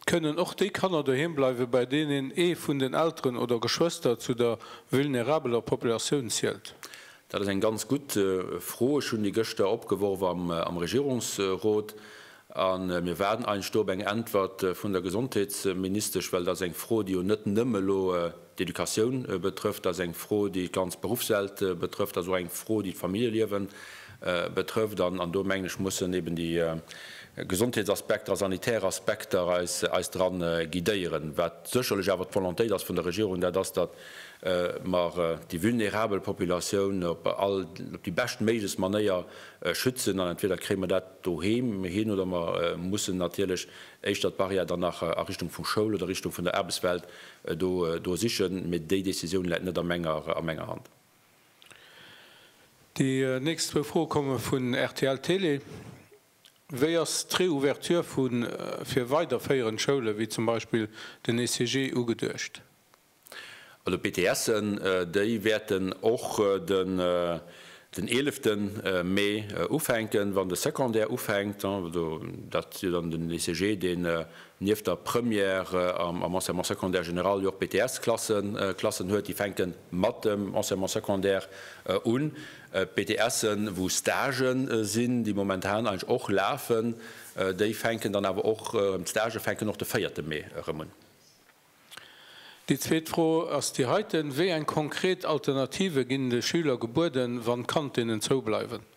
Kënnen och déi Kanner doheem bleiwen, bei deenen ee vun den Elteren oder Geschwëster zu der vulnerabeler Populatioun zielt? Dat ass eng ganz gutt Fro. Ech hunn déi gëschter opgeworf am Regierungsrot a mir waarden eigentlech do op eng Äntwert vun der Gesondheetsministesch, well dat ass eng Fro, déi jo net nëmme elo d'Educatioun betrëfft, dat ass eng Fro, déi d'ganz Beruffswelt betrëfft, dat ass och eng Fro, déi d'Familljeliewe betrëfft. An do, mengen ech, mussen eben déi Gesondheetsaspekter a sanitär Aspekter eis dran guidéieren. Wat sécherlech awer d'Volontéit ass vun der Regierung, dat ass, datt mer déi vulnerabel Populatioun op all, op déi beschtméiglechst Manéier schützen. An entweder kréie mer dat doheem hin oder mer mussen natierlech éischter d'Barrière dann nach a Richtung vu Schoul oder Richtung vun der Aarbechtswelt do sichen, mee déi Décisioun läit net a menger a menger Hand. Déi nächst zwou Froe komme vun rtl Télé. Wéi ass d'Reouverture vu fir weiderféierend Schoule wéi zum Beispill den ECG ugeduecht? Also d'BTSen, déi wäerten och den eelefte Mee ufänken, wann de Secondaire ufänkt. Dat ass jo dann den ECG, deen nieft der Première am Enseignement secondaire général jo och BTS-Klassen Klassen huet. Déi fänke mat dem Enseignement secondaire un. D'BTSen, wou Stagen sinn, déi momentan eigentlech och lafen, déi fänken dann awer och erëm, d'Stagë fänken och de véierte Mee erëm un. Déi zweet Fro ass déi heiten, Wéi eng konkret Alternative ginn de Schüler gebueden, wann d'Kantinnen zoubleiwen?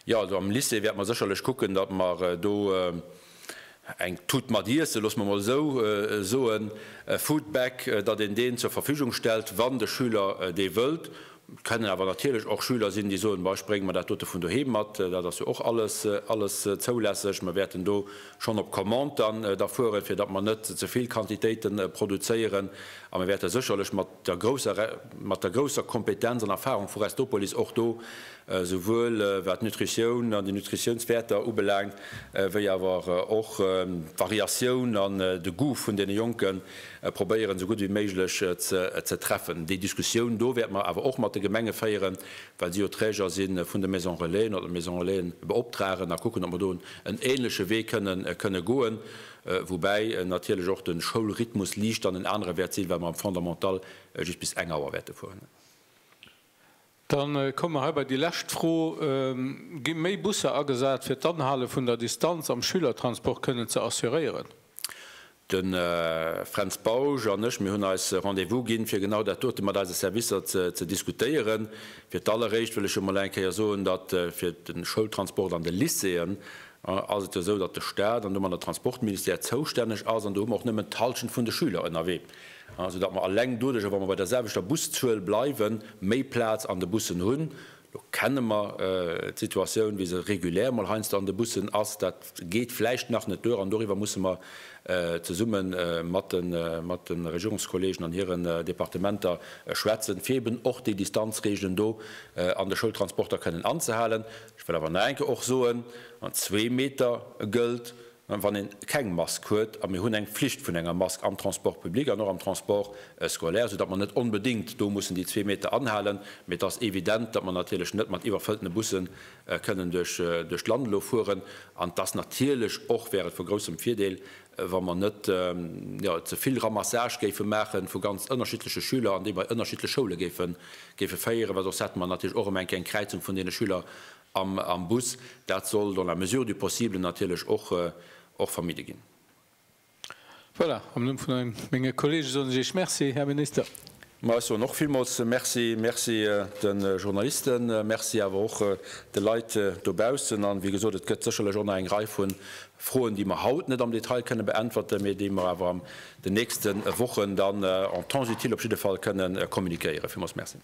Jo, also am Lycée wäerte mer sécherlech kucken, datt mer do. Eng Tut mat Iessen, loosse mer mol esou soen, e Foodbag, datt een deen zur Verfügung stellt, wann de Schüler dee wëllt. Et kënnen awer natierlech och Schüler sinn, déi soen, Bah, ech brénge mer dat dote vun doheem mat. Dat ass jo och alles, alles zoulässeg. Mer wäerten do schonn op Commande dann da fueren, fir datt mer net ze vill Quantitéite produzéieren. A mer wäerte sécherlech mat der grousser, mat der grousser Kompetenz an Erfahrung vu Restopolis och do souwuel wat d'Nutritioun an déi Nutritiounswäerter ubelaangt, wéi awer och d'Variatioun an de Goût vun deene Jonke probéieren esou gutt wéi méiglech ze treffen. Déi Diskussioun do wäerte mer awer och mat de Gemenge féieren, well si jo Träger si vun de Maisons Relaisen oder d'Maisons Relaisen beoptragen a kucken, ob mer do en ähnleche Wee kënne goen, woubäi natierlech och de Schoulrhythmus liicht dann en anere wäert sinn, well mer am Fondamental just bis eng Auer wäerte fueren. Da komme mer hei bei déi lescht Fro. Gi méi Busser agesat, fir d'Anhale vun der Distanz am Schülertransport kënnen ze assuréieren? De Fränz Bausch an ech, mir hunn eis Rendez-vous ginn, fir genau dat dote mat eise Servicer ze diskutéieren. Fir d'alleréischt wëll ech jo mol eng Kéier soen, datt fir de Schoultransport an de Lycéeën ass et jo esou, datt de Stat an domat de Transportministère zoustänneg ass an do hu mer och nëmmen d'Halschent vun de Schüler ënnerwee, esou datt mer alleng doduercher, wa mer bei der selwechter Buszuel bleiwen, méi Plaz an de Bussen hunn. Lo kenne mer d'Situatioun, wéi se regulär mol heiansdo an de Bussen ass. Dat geet vläicht nach net duer an doriwwer musse mer zesumme mat de Regierungskollegen an hiren Departementer schwätzen, fir eben och déi Distanzregelen do an de Schoultransporter kënnen anzehalen. Ech wëll awer nach eng Kéier och soen, an zwee Meter gëllt, wann ee keng Mask huet, a mir hunn eng Pflicht vun enger Mask am Transport public an och am Transport scolaire, soudatt mer net onbedéngt do mussen déi zwee Meter anhalen. Mee et ass evident, datt mer natierlech net mat iwwerfëlltene Busse kënnen duerch d'Land elo fueren. An et ass natierlech och, wär et vu groussem Virdeel, wa mer net, jo, ze vill Ramassage géife maache vu ganz ënnerschiddleche Schüler an déi bei ënnerschiddlech Schoule géife géife féieren, well soss hätte mer natierlech och erëm eng kleng Kräizung vun deene Schüler am Bus. Dat soll dans la mesure du possible natierlech och och vermidde ginn. Voilà, am Numm vun menge Kollege soen ech Iech Merci, Här Minister. Ma ech soen och villmools Merci. Merci de Journalisten, Merci awer och de Leit dobaussen. An, wéi gesot, et gëtt sécherlech och nach eng Rei vu Froen, déi mer haut net am Detail kënne beäntwerten, mee déi mer awer an den nächste Wochen dann en temps utile op jidde Fall kënne kommuniquéieren. Villmools Merci.